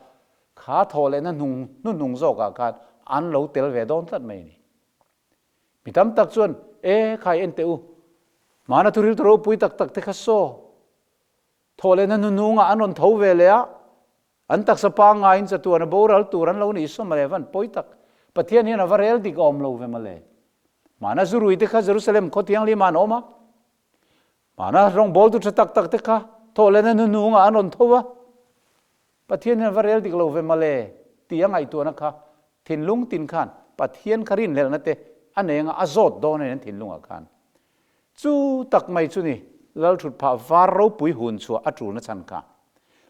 kha thawhlehna hnung hnuhnung zawkah khan an lo tel ve dawn tlat mai a ni. Mi tam tak chuan, E khai en teh u, hmana thuriltu ropui tak tak te kha saw, thawhlehna hnuhnungah an rawn tho ve leh a, An taksa pangngaiin chatuana boral tur an lo nih saw mawle van pawi tak. Pathian hian a va rel dik awm lo ve mawle. Hmana zurui te kha Jerusalem khaw thianghlim ah an awm a. Hmana rawngbawltu tha tak tak te kha thawhlehna hnuhnungah an rawn tho a. Pathian hian a va rel dik lo ve mawle tih a ngaihtuahna kha thinlung tin khan Pathian kha rinhlelhna te a nei anga a zawt dawn a ni an thinlungah khan. Chu tak mai chu ni, Lalthutphah var ropui hun chhuah a tulna chhan kha.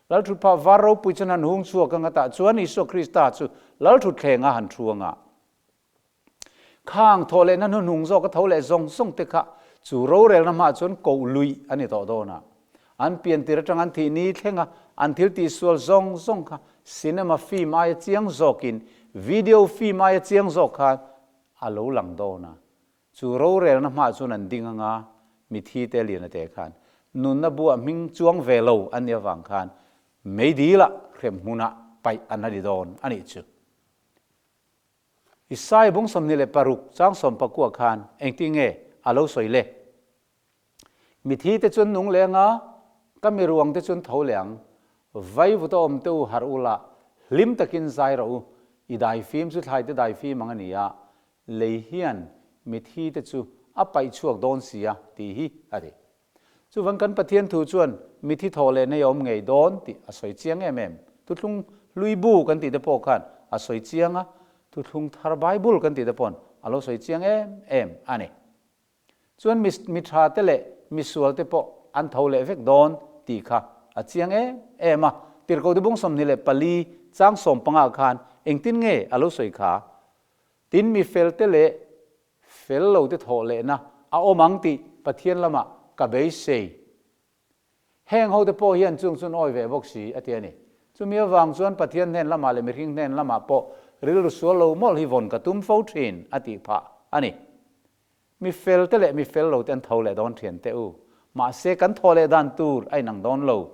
Lalthutphah var ropui chuan han hung chhuak anga tah chuan Isua Krista chu Lalthutthleng a han thu anga. Khang thawh lehna hnuhnung zawk a tho leh zawng zawng te kha chu rorelna hmaah chuan koh luih a ni tawh dawn a. An piantir atang an thih ni thlenga an thil tihsual zawng zawng kha cinema film aia chiang zawkin, video film aia chiang zawk khan a lo lang dawn a. Chu rorelna hmaah chuan an ding anga mithi te lian ate khan nunna buah hming chuang ve lo an nih avang khan meidil ah hrem hmunah paih an la ni dawn a nih chu. Isai bung 26 chang 19 khan engtin nge a lo sawi le? Mithi te chuan nung leng a, ka mi ruang te chuan tho leh ang. Vaivut a awm te u harh ula, hlim takin zai rawh u. I daifim chu thlai te daifim ang a ni a, lei hian mithi te chu a paih chhuak dawn si a, tih hi a ti. Chuvan kan Pathian thu chuan mithi thaw leh nei a awm ngei dawn tih a sawi chiang em em. Thuthlung hlui bu kan tih te pawh khan a sawi chiang a, thuthlung thar Bible kan tih te paw'n a lo sawi chiang em em a ni. Chuan mi mi tha te leh mi sual te pawh an tho leh vek dawn tih kha a chiang em em a. Tirhkoh Dubung 24 chang 15 khan engtin nge a lo sawi kha? Tin mi fel te leh fel lo te thawh lehna a awm ang tih Pathian lamah ka beisei. Heng hote pawh hian chung chu an awi ve bawk si, a ti a ni. Chumi avang chuan Pathian hnen lamah leh mihring hnen lamah pawh rilru sual lo mawlh hi vawn ka tum fo thin, a tih phah a ni. Mi fel te leh mi fel lo te an tho leh dawn thian teh u. Mahse kan thawh leh dan tur a inang dawn lo.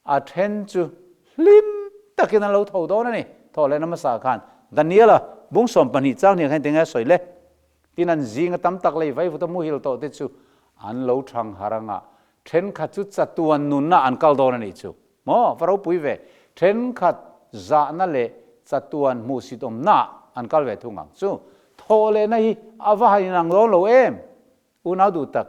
A then chu hlim takin an lo tho dawn a ni. Thawh lehna hmasa khan Daniela bung 20 chang hniah khan tinge a sawi le? Tin an zinga tam tak lei vaivuta muhil tawh te chu an lo thang har anga thenkhat chu chatuan nunna an kal dawn a nih chu. Maw? Va ropui ve. Thenkhat zahna leh chatuan hmuhsit awmnaah an kal ve thung ang chu. Thawh lehna hi a va han inang dawn lo em? Unau duh tak.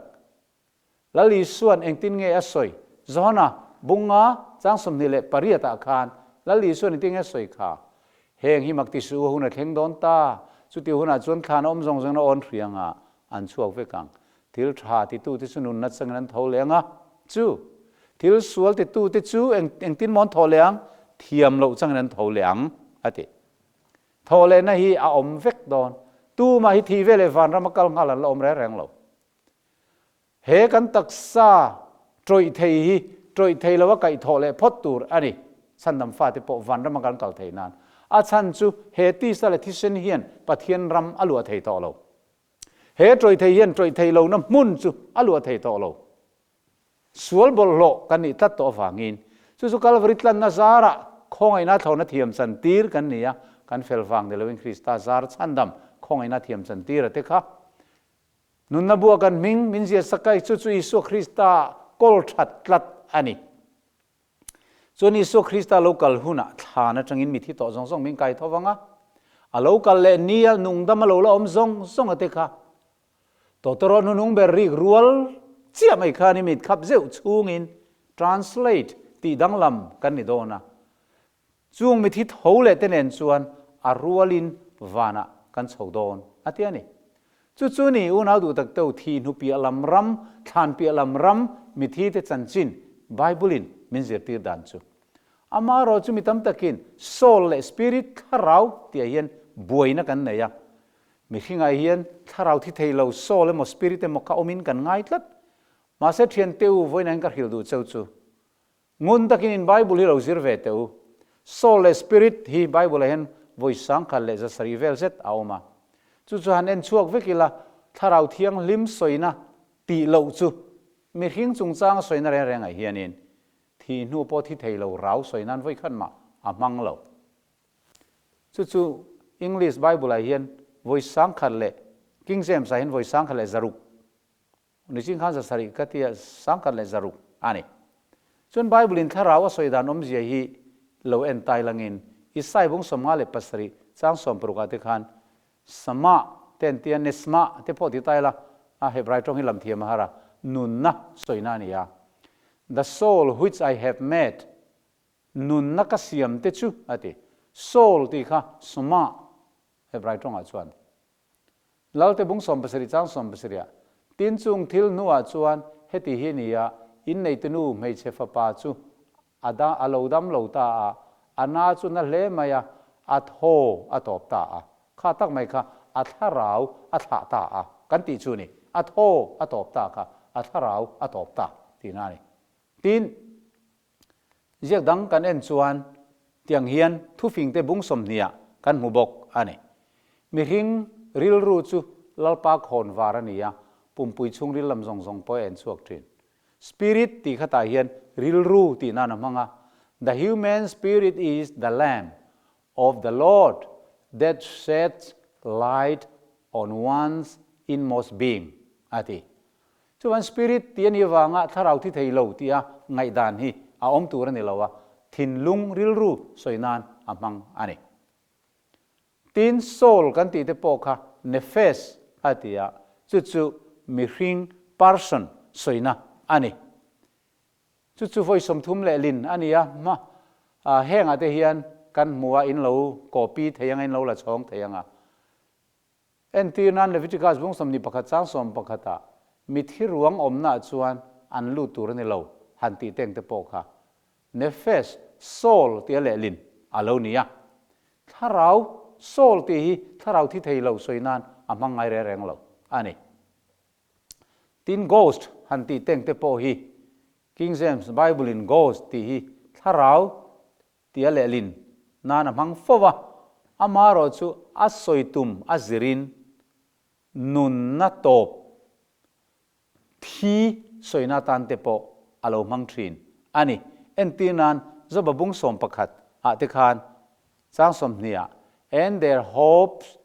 Lal Isua'n engtin nge a sawi? Johana bunga chang 28 ah khan Lal Isua'n engtin nge a sawi kha? Heng hi mak ti suh u, hun a thleng dawn ta. Chuti hunah chuan thlan a awm zawng zawngin a awn hriang a, an chhuak vek ang. Thil tha titute chu nunna changin an tho leh ang a, chu thil sual titute chu eng engtin maw an tho leh ang? Thiam loh changin an tho leh ang, a ti. Thawh lehna hi a awm vek dawn. Tumah hi thih veleh vanram a kal nghal an la awm reng reng lo. He kan taksa tawih thei hi tawih thei lo a kaih thawh leh phawt tur a ni. Chhandam fate pawh vanram a kan kal thei nan. A chhan chu he tisa leh thisen hian Pathian ram a luah thei tawh lo. He tawih thei hian tawih thei lohna hmun chu a luah thei tawh lo. Sual bawlhhlawh kan nih tlat tawh avangin chu chu Kalvari tlanna zarah khawngaihna thlawhna thiam chantir kan ni a, kan fel vang ni loin Krista zar chhandam khawngaihna thiam chantir a te kha. Nunna bua kan hming min ziah sak a, chu chu Isua Krista kawl that tlat a ni. Chuan Isua Krista lo kal hunah thlan atangin mithi tawh zawng zawng min kai tho vang a, a lo kal leh nia nungdam a lo la awm zawng zawng a te kha. Tawtawrawh hnunung ber rik rual chiah mai khan i mit khap zeuh chhungin translate tih danglam kan ni dawn a. Chung mithi tho leh te nen chuan a rualin vanah kan chho dawn a ti a ni. Chu chu ni unau duh tak teu thi hnu piah lam ram, thlan piah lam ram mithi te chanchin Bible-in min zirtir dan chu. Amaherawh chu mi tam takin soul leh spirit thlarau tihah hian buaina kan nei a. Mihringah hian thlarau thi thei lo soul emaw spirit emaw kha awmin kan ngai tlat. Mahse thiante u vawiin ah hian ka hrilh duh cheu chu. Ngun takin in Bible hi lo zir ve teh u. Soul leh Spirit hi Bible ah hian vawi 1170 vel zet a awm a. Chu chu han en chhuak vek ila, Thlarau Thianghlim sawina tih loh chu mihring chungchanga sawina reng rengah hianin thi hnu pawh thi thei lo rau sawi nan vawi khat mah a hmang lo. Chu chu English Bible ah hian vawi 1000 leh King James ah hian vawi 1100 Nichin khan 700 ka tia 1100 a ni. Chuan Bible in thlarau a sawi dan awmzia hi lo en tai langin Isai bung 57 chang 60 ah te khan Sama te an tia Nesma te pawh ti tai la a Hebrai tawng hi lam thiam a har a nunna sawina a ni a. The soul which I have made nunna ka siam te chu a ti. Soul tih kha Sama Hebrai tawngah chuan Lalte bung 70 chang 70 ah, Tin chung thil hnuah chuan heti hi ni a, inneite nu hmeichhe fapa chu a da a lo dam lo ta a, a na chu na hle mai a, a thaw a tawp ta a. Kha tak mai kha a thlarau a thlah ta a, kan tih chu ni, a thaw a tawp ta kha a thlarau a tawp ta tihna a ni. Tin, Ziak dang kan en chuan tiang hian thufingte bung 20 ah kan hmu bawk a ni. Mihring rilru chu Lalpa khawn var a ni a, pumpui chhungril lam zawng zawng pawh a en chhuak thin. Spirit tih khatah hian rilru tih nan a hmang a, The human spirit is the lamp of the Lord that sheds light on one's inmost being a ti. Chuan Spirit tih a nih avanga thlarau thi thei lo tia ngaihdan hi a awm tur a ni lo a, thinlung rilru sawi nan a hmang a ni. Tin, soul kan tih te pawh kha nephesh a ti a, chu chu mihring, person, sawina a ni. Chu chu vawi 30 leh lin a ni a, hma hengah te hian kan hmu a, in lo copy thei anga, in lo la chhawng thei anga. Entir nan Leviticus bung 21 chang 11 ah mithi ruang awmnaah chuan an lut tur a ni lo han tih teng te pawh kha Nephesh, soul, tia lehlin a lo ni a. Thlarau, soul, tih hi thlarau thi thei lo sawi nan a hmang ngai reng reng lo a ni. Tin ghost han tih teng te pawh hi. King James Bible-in ghost tih hi thlarau tia lehlin nan a hmang fo va, amaherawhchu a sawi tum a zirin nunna tawp thi sawina atan te pawh a lo hmang thin a ni. Entir nan Joba bung 11 ah te khan chang 20 ah And their hopes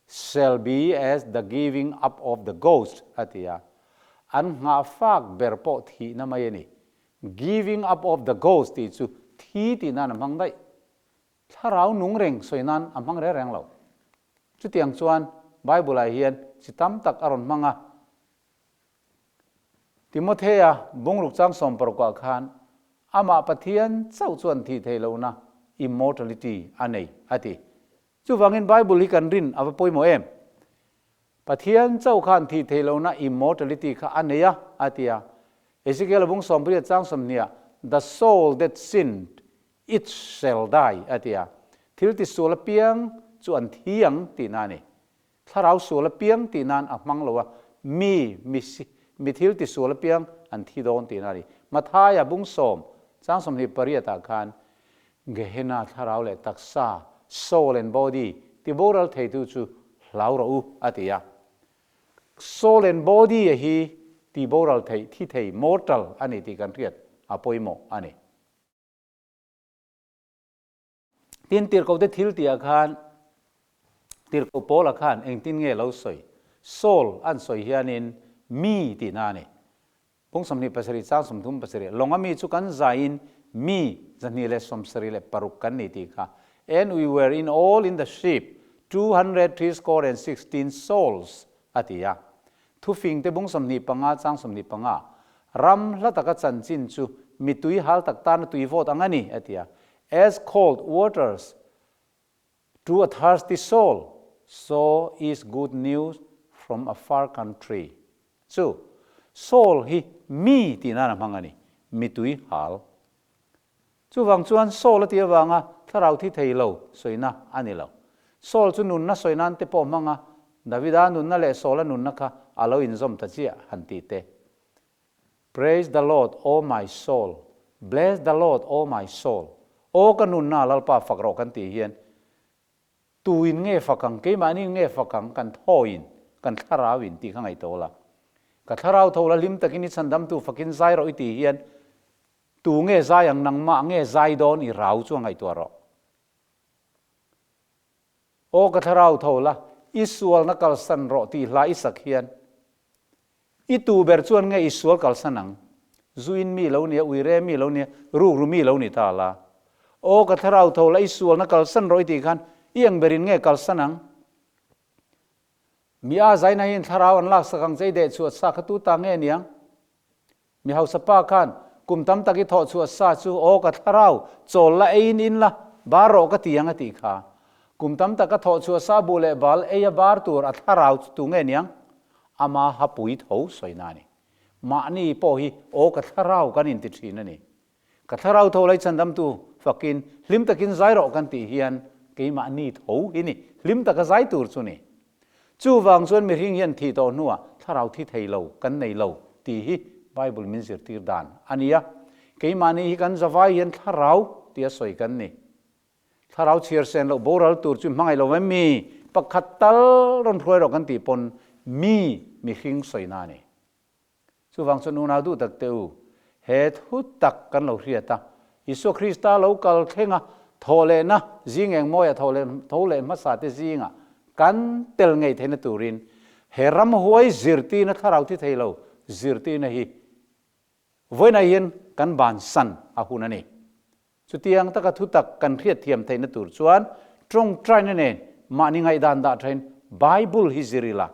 shall be as the giving up of the ghost a ti a, an nghahfak ber pawh thihna mai a ni. Giving up of the ghost tih chu thi tih nan a hmang daih. Thlarau nung reng sawi nan a hmang reng reng lo. Chutiang chuan Bible ah hian chi tam tak a rawn hmang a. Timothea bungruk chang 16 ah khan amah Pathian chauh chuan thih theih lohna, immortality, a nei a ti. Chuvangin Bible hi kan rin a va pawimawh em? Pathian chauh khan thih theih lohna immortality kha a nei a, a ti a. Ezekiel bung 80 chang 20 ah, The soul that sinned, it shall die, a ti a. Thil tisual apiang chu an thi ang tihna a ni. Thlarau sual apiang tih nan a hmang lo a, mi, mi, mi thil tisual apiang an thi dawn tihna a ni. Mathaia bung sawm, chang 28 ah khan Gehenna thlarau leh taksa, soul and body, ti boral theitu chu hlau rawh u, a ti a. Soul and body a hi ti boral theih, thi thei, mortal, a ni tih kan hriat a pawimawh a ni. Tin, tirhkohte thil tihah khan tirhkoh Paula khan engtin nge lo sawi? Saul an sawi hianin mi tihna a ni. Pung 27 chang 37, Lawnga mi chu kan zaiin mi 276 kan ni tih kha. And we were in all in the ship 276 souls a ti a. Thufingte bung 25 chang 25, Ram hla taka chanchin chu mi tui hal tak tana tui vawt ang a ni, a ti a. As cold waters to a thirsty soul, so is good news from a far country. Chu soul hi mi tih nan a hmang a ni, mi tui hal. Chuvang chuan soul a tih avanga thlarau thi thei lo sawina a ni lo. Soul chu nunna sawi nan te pawh hmang a, Davida nunna leh Saul-a nunna kha a lo inzawm ta chiah han tih te. Praise the Lord, O my soul, Bless the Lord, O my soul, Aw ka nunna Lalpa fak rawh kan tih hian tuin nge fak ang, keimahni nge fak ang, kan thawiin, kan thlarauin tih kha ngaihtuah la. Ka thlarau tho la hlim takin i chhandamtu fakin zai rawh i tih hian tu nge zai ang, nangmah nge zai dawn i rau chu a ngaihtuah rawh. Aw ka thlarau tho la, i sualna kalsan rawh tih hla i sak hian I tu ber chuan nge i sual kalsan ang? Zuin mi lo nia, uire mi lo nia, rukru mi lo ni ta la. Aw ka thlarau tho la i sualna kalsan rawh i tih khan i eng berin nge kalsan ang? Mi a zaina hian thlarau an laksak ang che i dehchhuah sa kha tu ta nge niang? Mi hausa pa khan kum tam tak i thawh chhuah sa chu aw ka thlarau chawl la eiin in la bar rawh ka ti ang a tih kha. Kum tam tak a thawh chhuah sa buh leh bal ei a bar tur a thlarau chu tu nge niang? Ama hapui tho sawina a ni. Mahni pawh hi aw ka thlarau kan inti thin a ni. Ka thlarau tho lai chhandamtu fakin hlim takin zai rawh kan tih hian keimahni tho hi ni, hlim taka zai tur chu ni. Chuvang chuan mihring hian thih tawh hnuah thlarau thi thei lo kan nei lo tih hi Bible min zirtir dan a ni a. Keimahni hi kan zavai hian thlarau tia sawi kan ni. Thlarau chhiar sen loh boral tur chu hmangaih lo em mi? Pakhat tal rawn hruai rawh kan tih pawn mi mihring sawina a ni. Chuvang chuan unau duh tak te u, he thu tak kan lo hriat a, Isua Krista lo kal thleng a, thawhlehna zing eng mawia tho leh tho leh hmasa te zingah kan tel ngei theihna turin he ramhuai zirtirna thlarau thi thei lo zirtirna hi vawiinah hian kan bansan a hun a ni. Chutiang taka thu tak kan hriat thiam theihna tur chuan tawngtaina nen mahni ngaihdan dah thain Bible hi zir ila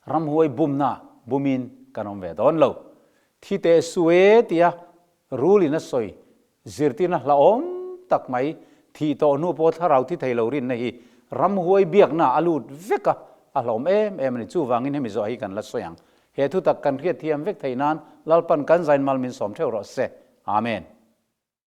Ramhuai bumna bumin kan awm ve dawn lo. Thi teh su e tia rul in a sawi zirtirna hlauhawm tak mai thih tawh hnu pawh thlarau thi thei lo rinna hi ramhuai biakna a lut vek a, a hlauhawm em em a ni. Chuvangin hemi zawh hi kan la sawi ang. He thutak kan hriat thiam vek theih nan Lalpan kan zain mal min sawm theuh rawh se. Amen.